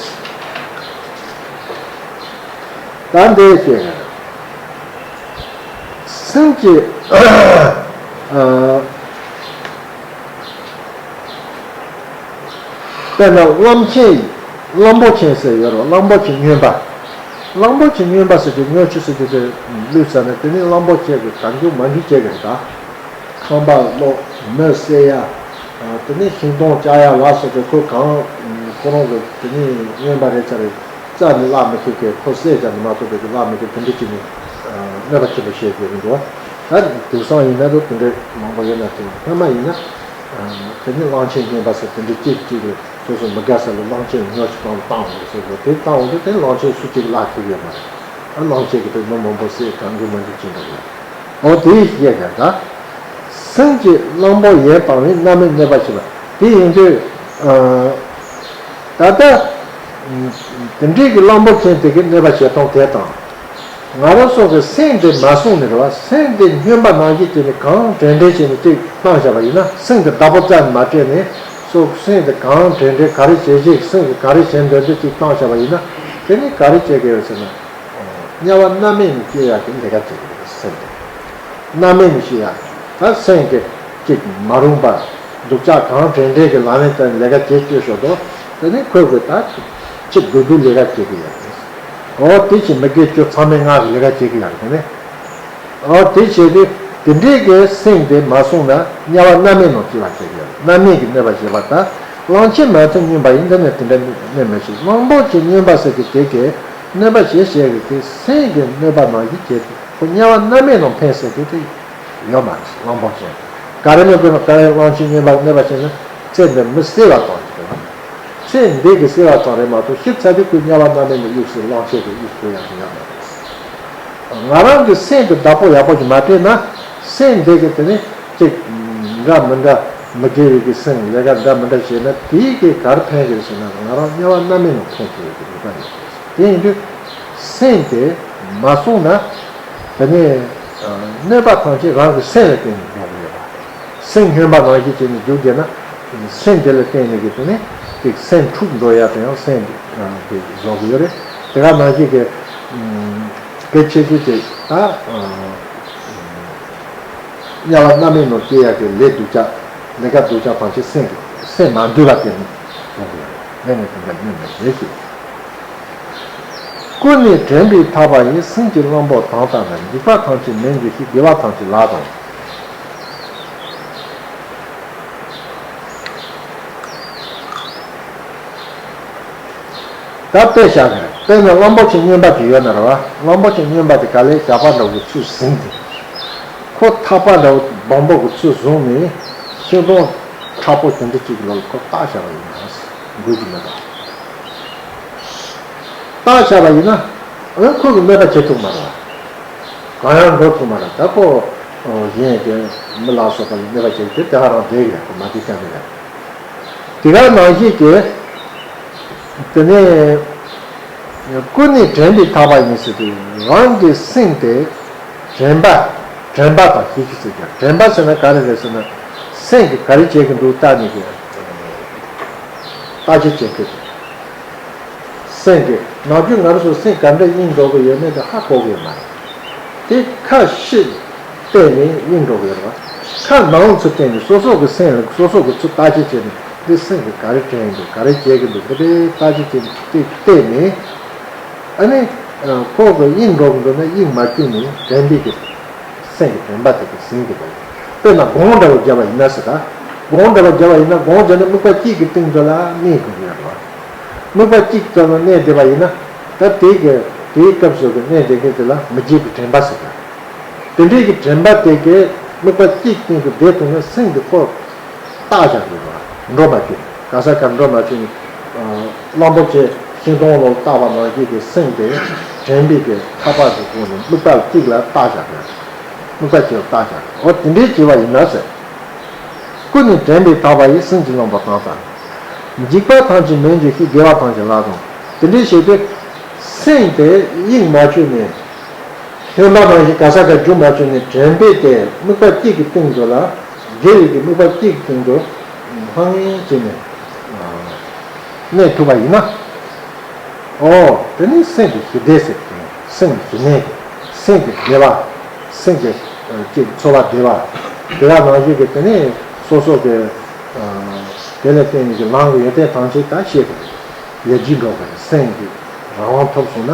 ད་འདི་བཤད་ན། སེམས་ཀྱི་ཨ་ དཔེར་ན་གླང་ཆེན། གླང་པོ་ཆེ་ཟེར་ཡོད་རེད། གླང་པོ་ཆེ་སྨྱོན་པ། གླང་པོ་ཆེ་སྨྱོན་པ་ཟེར་དུས་སྨྱོ་ཆུ་ཟེར་དུས་དེ་བླུས་ཚར་ནས། དེ་ནི་གླང་པོ་ཆེ་གི་གང་རྒྱུ་མ་རྒྱུ་བྱེད་ཀྱི་རེད་ད། ཁང་པ་སློག་མི་བསད་ཡ། དེ་ནི་ཤིང་སྡོང་བཅག་ཡ་ལ་སོགས་པའི་ཁོ་གང་ཁོ་རང་གི་དེ་ནི་སྨྱོན་པ་རེད་ཚར་རེད། རྩ་ནས་བརླག་མི་ཐུབ་མཁན། ཁོ་བསད་ཀྱང་མ་ཐུབ་པའི་གི་བརླག་མི་ཐུབ། དེ་འདྲ་ཅིག་ནི་གནོད་པ་ཆེན་པོ་བྱེད་དགོས་ཀྱི་འདུག་ད་དེང་སང་ཡིན་ན་ད་དེ་འདྲའི་མང་པོ་ཡོད་ན། དེ་སྔ་མ་ཡིན་ན། དེ་ནི་གླང་ཆེན་སྨྱོན་པ་ཟེར་དེ་འདྲའི་གཅིག་གཅིག་ལ་སོ་སོ་མི་དགའ་ས་ལ་གླང་ཆེན་སྨྱོ་ཆུ་བཏང་བཏང་འོང་ཟེར་གོ། དེ་བཏང་འོང་དུས་དེ་གླང་ཆེན་སུ་གཅིག་བརླག་ཐུབ་ཡོད་མ་རེད། ཨ་གླང་ཆེན་གྱི་དེ་མི་མང་པོ་བསད་གང་རྒྱུ་མ་རྒྱུ་ཅི་འདྲ་ཡོད། འོ་དེ་བཤད་ཀྱང་ད། སེམས་ཀྱི་གླང་པོ་ཡན་སྤངས་པའི་རྣམ་སྨིན་གནོད་པ་བྱེད་པ། དེ་ཡིན་དུས། ད་ལྟ་དེ་འདྲའི་གི་གླང་པོ་ཆེན་དེ་གི་གནོད་པ་བྱེད་སྟངས་དེ་དང་། ང་རང་ཚོ་གི་སེམས་དེ་མ་བསྲུངས་ནས་རེད་བ། སེམས་དེ་སྨྱོན་པ་ནང་བཞིན་བྱས་ནས་གང་དྲན་དྲན་བྱས་ནས་ཅིག་བཏང་བཞག་པ་ཡིན་ན། སེམས་དེ་བདག་པོ་རྩ་ནས་མ་སྤྲད་ནས་སོ་སེམས་དེ་གང་དྲན་དྲན་ག་རེ་བྱེད་བྱེད་སེམས་ཀྱི་ག་རེ་བྱེད་འདོད་འདོད་ཅིག་བཏང་བཞག་པ་ཡིན་ན། དེ་ནི་ག་རེ་བྱེད་ཀྱི་ཡོད་ཟེར་ན། དམྱལ་བ་རྣམ་སྨིན་ནི་སྐྱེ་ཡག་གི་ལས་ཀ་བྱེད་ཀྱི་ཡོད་སེམས་དེ། རྣམ་སྨིན་ནི་སྐྱེ་ཡག་ད་སེམས་ཀྱི་ཅིག་མ་རུངས་པ་སྡུག་ཅག་གང་དྲན་དྲན་གྱི་ལམ་ནས་ལས་ཀ་བྱེད་བཅུག་ཞོར་དུ། དེ་ནི་ཁོས་གི་ད་ཅིག་སྡུག་སྡུག་ལས་ཀ་བྱེད་ཀྱི་ཡོད་རེད། འོ་དེ་ཅིག་མི་དགེ་བཅུ་མཚམས་མེད་ལྔ་གི་ལས་ཀ་བྱེད་ཀྱི་ཡོད་རེད། དེ་ནི། འོ་དེ་བྱས་ཏེ། དེ་འདྲའི་གི་སེམས་དེ་མ་བསྲུངས་ན་དམྱལ་བ་རྣམ་སྨིན་ནང་སྐྱེ་བ་བྱེད་ཀྱི་ཡོད་རེད། རྣམ་སྨིན་གྱི་གནོད་པ་བྱེད་པ་དང་། གླང་ཆེན་མ་ཐུབ་སྨྱོན་པ་ཡིན། འདི་ནི་དེ་འདྲ་གནོད་མི་བྱེད། གླང་པོ་ཆེ་སྨྱོན་པ་ཟེར་གི་དེ་གི་གནོད་པ་བྱེད་བྱེད་གི་དེ་སེམས་ཀྱི་གནོད་པ་ནང་བཞིན་བྱེད་དེ། ཁོ་དམྱལ་བ་རྣམ་སྨིན་ནང་འཕེན་ཟེར་གི་དེ་ཡོད་མ་རེད། གླང་པོ་ཆེ་ག་རེ་གནོད་པ་ན། ག་རེ་གླང་ཆེན་སྨྱོན་པ་གནོད་པ་བྱེད་ན། ཚེ་འདི་མི་གསོད་པ་དང་གཅིག་པ། ཚེ་འདི་གི་གསོད་པ་ཙམ་རེད་མ་གཏོགས་ཤི་ཚར་དུས་ཁོ་དམྱལ་བ་རྣམ་སྨིན་ནི་གཡུག་སྲིད། གླང་ཆེན་གི་གཡུག་ཐུབ་ཡག་གི་ཡོད་མ་རེད། ང་རང་གི་སེམས་དེ་བདག་པོ་ཡག་པོ་ཞིག་མ་སྤྲད་ན། སེམས་འདི་གི་དེ་ནི་ཅིག་འདྲ་མི་འདྲ་མི་དགེ་བའི་གི་སེམས་ལས་ཀ་འདྲ་མི་འདྲ་བྱས་ན། དེའི་གི་གར་འཕེན་གི་ཟེར་ན། ང་རང་དམྱལ་བ་རྣམ་སྨིན་ནང་འཕེན་ཐུབ་ཡག་གི་ནུས་པ་ཡོད། དེ་ཡིན་དུས་སེམས་དེ་མ་བསྲུངས་ན། དེ་ནི་གནོད་པ་ཐམས་ཅད་རང་གི་སེམས་ལ་བརྟེན་ནས་འགྲོ་གི་ཡོད་པ། སེམས་སྨྱོན་པ་ནང་བཞིན་བྱས་ནས་རྒྱུག་བསྡད་ན། སེམས་དེ་ལ་བརྟེན་ནས་གི་དེ་ནི་དེ་སེམས་འཁྲུག་འགྲོ་ཡག་དེ་ཡང་སེམས་དེ་བཟོ་གི་ཡོད་རེད། དེ་ག་ནང་བཞིན་གི་གལ་ཆེ་ཤོས་དེ་ད་དམྱལ་བ་རྣམ་སྨིན་ནང་སྐྱེ་ཡག་གི་ལས་སྡུག་ཅག་ལས་ཀ་སྡུག་ཅག་ཐམས་ཅད་སེམས་ཀྱི་སེམས་མ་འདུལ་བ་བརྟེན་ནས་ཡོང་གི་ཡོད་རེད། དེ་ནི་དེ་འདྲ་སྨྱོན་པ་ཞེས་བཤད། ཀུན་ནས་དྲན་པས་འཐག་པ་ཡིས། སེམས་ཀྱི་གླང་པོ་དྭངས་ལྟར་ན། འཇིགས་པ་ཐམས་ཅད་མེད་འགྱུར་ཞིང་། དགེ་བ་ཐམས་ཅད་ལག་ཏུ་ད་དཔེ་བཞག་གི་རེད། དཔེར་ན་གླང་པོ་ཆེ་སྨྱོན་པ་ཅིག་ཡོད་ན་རེད་བ། གླང་པོ་ཆེ་སྨྱོན་པ་དེ་ག་ལེར་ཞགས་པ་འདྲ་བོ་གི་ཚུལ་བཟུང་སྟེ། ཁོ་ཐག་པ་འདྲ་བོ་སྦོམ་པོ་གི་ཚུལ་བཟུང་ནས་ཤིང་སྡོང་མཁྲེགས་པོ་དེ་འདྲ་ཅིག་ལ་ཁོ་བཏགས་བཞག་པ་ཡིན་ན། འགུལ་གྱི་མེད་པ། བཏགས་བཞག་པ་ཡིན་ན། ཨ་ཁོ་གི་གནོད་པ་བྱེད་ཐུབ་མ་རེད་བ། གང་ཡང་འགྲོ་ཐུབ་མ་རེད། ད་ཁོ་གཞན་གྱི་མི་ལ་སོགས་པ་ལ་གནོད་པ་བྱེད་དེ་དེ་ག་རང་བསྡད་ཡོད། ཁོ་མ་བསྡད་ཀྱང་མི་རེད། དེ་ག་ནང་བཞིན་གྱི་དེ་ནས་ཀུན་ནས་དྲན་པས་འཐག་པ་ཡིན་ཟེར་དུས། རང་གི་སེམས་དེ་དྲན་པ། དྲན་པ་དང་ཤེས་ཀྱི་ཟེར་ཀྱང་། དྲན་པ་ཟེར་ན་ག་རེ་རེད་ཟེར་ན། སེམས་ཀྱིས་ག་རེ་བྱེད་ཀྱི་འདུག་བལྟ་ནས་ཀྱི་བརྟག་དཔྱད་བྱེད་མཁན་དེ། སེམས་ཀྱི་ནམ་རྒྱུན་ང་རང་ཚོ་སེམས་ག་འདྲ་གཡེང་འགྲོ་གི་ཡོད་མེད་དེ་ཧ་གོ་གི་ཡོད་མ་རེད། དེ་ཁ་ཕྱིར་བལྟས་ནས་གཡེང་འགྲོ་གི་ཡོད་རེད་བ། ཁ་ནང་ཚུར་བལྟས་ནས་སོ་སོ་གི་སེམས་ལ་སོ་སོ་གི་ཚུར་བརྟག་དཔྱད་བྱས་ནས། འདི་སེམས་ཀྱིས་ག་རེ་དྲན་འདུག་ག་རེ་བྱེད་ཀྱི་འདུག་འདི་འདྲའི་བརྟག་དཔྱད་བྱས་ནས་དེ་བལྟས་ནས། ཨ་ནི། ཁོ་གི་གཡེང་འགྲོ་གི་འདུག་ན་གཡེང་མ་བཅུག་ནས་དྲན་པའི་གི་སེམས་ཀྱི་དྲན་པ་དེ་གིས་ཟིན་གྱི་འདུག་དཔེར་ན་སྒོང་འདྲ་བོ་བརྒྱབ་པ་ཡིན་ན་ཟེར་ད། སྒོང་འདྲ་བོ་བརྒྱབ་པ་ཡིན་ན། སྒོང་བརྒྱབ་ནས་དམིགས་པ་གཅིག་གི་སྟེང་དུ་ལ་གནས་དགོས་ཀྱི་ཡོད་རེད་བ། དམིགས་པ་གཅིག་ཙམ་ལ་གནས་བསྡད་པ་ཡིན་ན། ད་དེའི་གི་དེའི་སྐབས་སུ་གི་གནས་བསྡད་མཁན་དེ་ལ་མི་བརྗེད་པའི་དྲན་པ་ཟེར་ད། དེ་འདྲའི་གི་དྲན་པ་དེ་གིས་དམིགས་པ་གཅིག་སྟེང་དུ་བསྡད་ཐུབ་ན། སེམས་དེ་ཁོ་བརྟག་བཞག་དགོས་པ། འགྲོ་མ་བཅུག་ག་ས་ག་འགྲོ་མ་བཅུག་ནས། གླང་པོ་ཆེ་ཤིང་སྡོང་ལ་བཏགས་པ་ནང་བཞིན་གྱི་སེམས་དེ་དྲན་པའི་གི་ཐག་པ་གི་སྒོ་ནས་དམིགས་པ་གཅིག་ལ་བརྟག་བཞག་དགོས། དམིགས་པ་གཅིག་ལ་བརྟག་བཞག་དགོས། འོ་དེ་འདྲའི་བྱས་པ་ཡིན་ན་ཟེར། ཀུན་ནས་དྲན་པས་འཐག་པ་ཡིས། སེམས་ཀྱི་གླང་པོ་དྭངས་ལྟར་ན། འཇིགས་པ་ཐམས་ཅད་མེད་འགྱུར་ཞིང་། དགེ་བ་ཐམས་ཅད་ལག་ཏུ། དེ་འདྲའི་བྱས་ཏེ་སེམས་དེ་གཡེང་མ་བཅུག་ནས། སྨྱོན་པ་ནང་བཞིན་ག་ས་ག་རྒྱུག་མ་བཅུག་ནས། དྲན་པས་དེ་དམིགས་པ་གཅིག་གི་སྟེང་དུ་ལ། དགེ་བའི་གི་དམིགས་པ་གཅིག་གི་སྟེང་དུ་ལྷང་ངེ་བྱས་ནས་གནས་ཐུབ་པ་ཡིན་ན། ཨོ་དེ་ནི་སེམས་ཀྱི་ཞི་བདེ་ཟེར་གྱི། སེམས་ཀྱི་ཞི་གནས། སེམས་ཀྱི་བདེ་བ། སེམས་ཀྱི་ཅིག་འཚོ་བ་བདེ་བ། དེ་ག་ནང་བཞིན་གྱི་དེ་ནི་སོ་སོ་གི་ དེ་ལ་བརྟེན་ནས་ཀྱི་ལམ་གྱི་ཡོན་ཏན་ཐམས་ཅད་ད་ཤེས་དགོས་རེད། ཡར་རྒྱས་འགྲོ་དགོས་རེད། སེམས་ཀྱི་རང་དབང་ཐོབ་སོང་ན།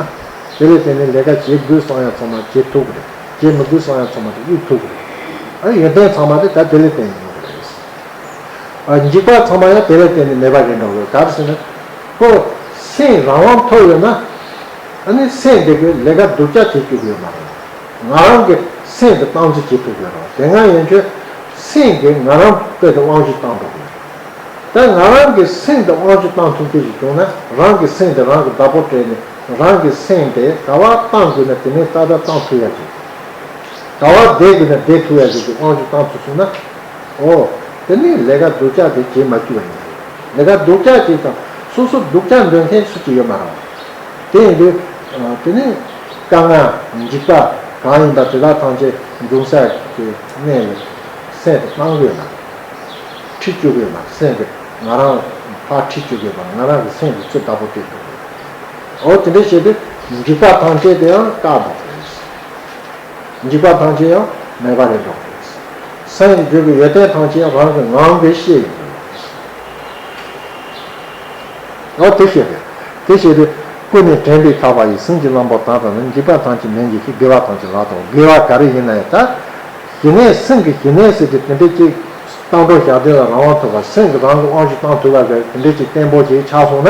དེ་ལ་བརྟེན་ནས་ལས་ཀ་བྱེད་དགོས་བསམ་ཡ་ཚང་མ་བྱེད་ཐུབ་ཀྱི་རེད། བྱེད་མི་དགོས་བསམ་ཡ་ཚང་མ་དེ་དབྱུག་ཐུབ་ཀྱི་རེད། ཨ་ནི་ཡོན་ཏན་ཚང་མ་དེ་ད་དེ་ལ་བརྟེན་ནས་ཡོང་གི་རེད། ཨ་འཇིགས་པ་ཚང་མ་ཡང་དེ་ལ་བརྟེན་ནས་མེད་པ་རེད་འགྲོ་དགོས། ག་རེ་ཟེར་ན། ཁོ་སེམས་རང་དབང་ཐོབ་ཡོད་ན། ཨ་ནི་སེམས་དེ་གི་ལས་ཀ་སྡུག་ཅག་བྱེད་བཅུག་གི་ཡོད་མ་རེད། ང་རང་གི་སེམས་དེ་སྟངས་འཛིན་བྱེད་ཐུབ་ཀྱི་རེད། དེ་སྔ་ཡན་ཆོད་སེམས་ཀྱིས་ང་རང་དཔེ་དེ་དབང་བྱེད་བཏང་འགྲོ་གི་ཡོད། ད་ང་རང་གི་སེམས་དེ་དབང་བྱེད་བཏང་ཐུབ་མཁན་ཞིག་བྱུང་ན། རང་གི་སེམས་དེ་རང་གི་བདག་པོ་སྤྲད་ནས། རང་གི་སེམས་དེ་ག་བ་བཏང་དགོས་ན་དེ་ནས་ཏག་ཏག་བཏང་ཐུབ་ཡ་ཅིག་ག་བ་བསྡད་དགོས་ན་བསྡད་ཐུབ་ཡ་ཅིག་གི་དབང་བྱེད་བཏང་ཐུབ་སོང་ན། ཨོ། དེ་ནས་ལས་ཀ་སྡུག་ཅག་དེ་བྱེད་མ་བཅུག་པ་ཡིན། ལས་ཀ་སྡུག་ཅག་བྱེད་དང་། སོ་སོ་སྡུག་ཅག་འདོད་མཁན་སུ་གཅིག་ཡོད་མ་རེད། དེ་ཡིན་དུས། ཨ་དེ་ནས་དཀའ་ངལ་འཇིགས་པ་གང་ཡིན་པ་དེ་དག་ཐམས་ཅད་འབྱུང་ས་གི་གནས་ལ་སེམས་དེ་བཏང་དགོས་ན། ཁྲིད་བཅུག་དགོས་ན། སེམས་ཀྱི་ང་རང་ཕར་ཁྲིད་བཅུག་དགོས་པ། ང་རང་གི་སེམས་ཀྱི་ཚུར་བདག་པོ་སྤྲད་དགོས། འོ་དེ་འདྲ་བྱས་ཏེ་འཇིགས་པ་ཐམས་ཅད་དེ་ཡང་བཀག་འགྲོ་དགོས། འཇིགས་པ་ཐམས་ཅད་ཡང་མེད་པ་རེད་འགྲོ་དགོས། སེམས་ཀྱི་རྒྱུད་ཀྱི་ཡོན་ཏན་ཐམས་ཅད་ཡང་རང་གི་ངང་གིས་ཤེས་ཡོང་དགོས། འོ་དེ་བྱས་ཏེ། དེ་བྱས་ཏེ་ཀུན་ནས་དྲན་པས་ཐག་པ་ཡིས། སེམས་ཀྱི་གླང་པོ་དག་དང་ནི། འཇིགས་པ་ཐམས་ཅད་མེད་ཀྱིས་ཤིག་དགེ་བ་ཐམས་ཅད་ལག་ཏུ་འོང་། དགེ་བ་ག་རེ་ཡིན་ན་ཡང་ད། ཞི་གནས་སེམས་ཀྱི་ཞི་གནས་ཟེར་གྱི་དེ་འདྲའི་ཅིག་བཏང་འགྲོ་བཞག་དེ་ལ་རང་དབང་ཐོབ་པ། སེམས་ཀྱི་རང་གི་དབང་ཞིག་བཏང་ཐུབ་པ་ཟེར་དེ་འདྲའི་ཅིག་བརྟན་པོ་ཅིག་ཆགས་སོང་ན།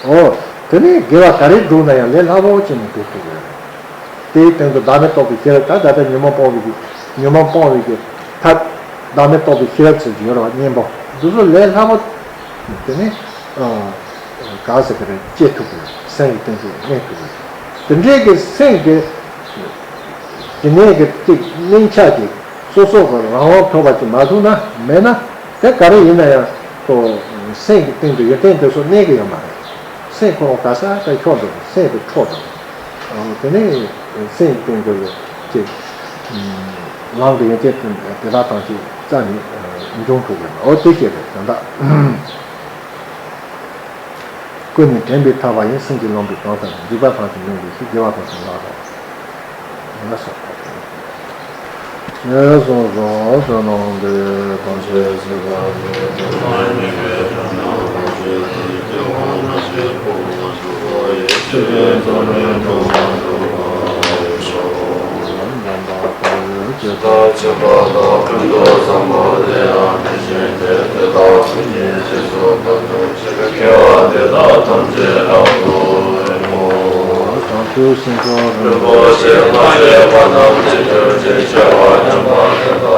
འོ། དེ་ནས་དགེ་བ་ག་རེ་བསྒྲུབ་ན་ཡང་ལས་སླ་པོ་བྱས་ནས་བསྒྲུབ་ཐུབ་ཀྱི་རེད། དེའི་སྟེང་དུ་བདག་མེད་རྟོགས་པའི་ཤེས་རབ། ད་ད་ལྟ་ཉོན་མོངས་སྤོང་བའི་གི། ཉོན་མོངས་སྤོང་བའི་གི་ཐབས། བདག་མེད་རྟོགས་པའི་ཤེས་རབ་ཟེར་གྱི་ཡོད་རེད་བ། གཉེན་པོ་འདི་ཚོ་ལས་སླ་པོ། དེ་ནས་ཨ་ག་ཟེར་གི་རེད། སྐྱེ་ཐུབ་ཀྱི་རེད། སེམས་ཀྱི་སྟེང་དུ་གནས་ཐུབ་ཀྱི་རེད། དེ་འདྲའི་གི་སེམས་ཀྱི་དེ་ནས་གི་ཅིག་གནས་ཆ་ཅིག་སོ་སོ་གི་རང་དབང་ཐོབ་པ་ཅིག་མ་ཐུབ་ན། མེད་ན། དེ་ག་རེ་ཡིན་ན་ཡང་ཁོ་སེམས་ཀྱི་སྟེང་དུ་ཡོན་ཏན་དེ་ཚོ་གནས་ཀྱི་ཡོད་མ་རེད། སེམས་ཁོ་རང་ག་ས་ག་འཁྱོག་འགྲོ། སེམས་དེ་འཁྲུགས་འགྲོ། དེ་ནས་སེམས་ཀྱི་སྟེང་དུ་ཡོད་ཅིག་ལམ་གྱི་ཡོན་ཏན་དེ་དག་ཐམས་ཅད་རྩ་ནས་འབྱུང་ཐུབ་ཀྱི་ཡོད་མ་རེད། འོ་དེ་བཤད་པའི་དོན་དག་ཀུན་ནས་དྲན་པས་ཐག་པ་ཡིས། སེམས་ཀྱི་རླུང་པོ་དག་དང་ནི། འཇིགས་པ་ཐམས་ཅད་མེད་ཀྱིས་ཤིག་དགེ་བ་ཐམས་ཅད་ལག་ཏུ་འོང་། ལགས་སོ། ཞེས་གསུངས་སོ། བསོད་ནམས་འདི་ཡིས་ཐམས་ཅད་གཟིགས་པ་ཉིད། ཐོབ་པ་ཉིད་ཀྱི་དོན་རྣམས་ཐམས་ཅད་ཀྱི། སྐྱེ་བོ་ཐམས་ཅད་ཀྱི་ཕུང་པོ་འཇོམས་པ་ཡི། ཆོས་ཀུན་རྫོགས་པའི་སྒྲུབ་པ་འགྲུབ་པར་ཤོག་རྣམ་པ་ལྟ་བུའི་ཇི་ལྟར་མཁྱེན་པ་དང་། ཀུན་ཏུ་བཟང་པོ་དེ་ཡང་དེ་བཞིན་ཏེ། དེ་དག་ཀུན་གྱི་རྗེས་སུ་བདག་སློབ་ཅིང་། དགེ་བ་འདི་དག་ཐམས་ཅད་རབ་ཏུ་བསྔོ། བྱང་ཆུབ་ཤིང་གི་རིན་པོ་ཆེ། སྔར་བྱས་པ་རྣམས་བྱེད་གྱུར་ཅིག །བྱ་བ་ཉམས་པ་དེ་དག་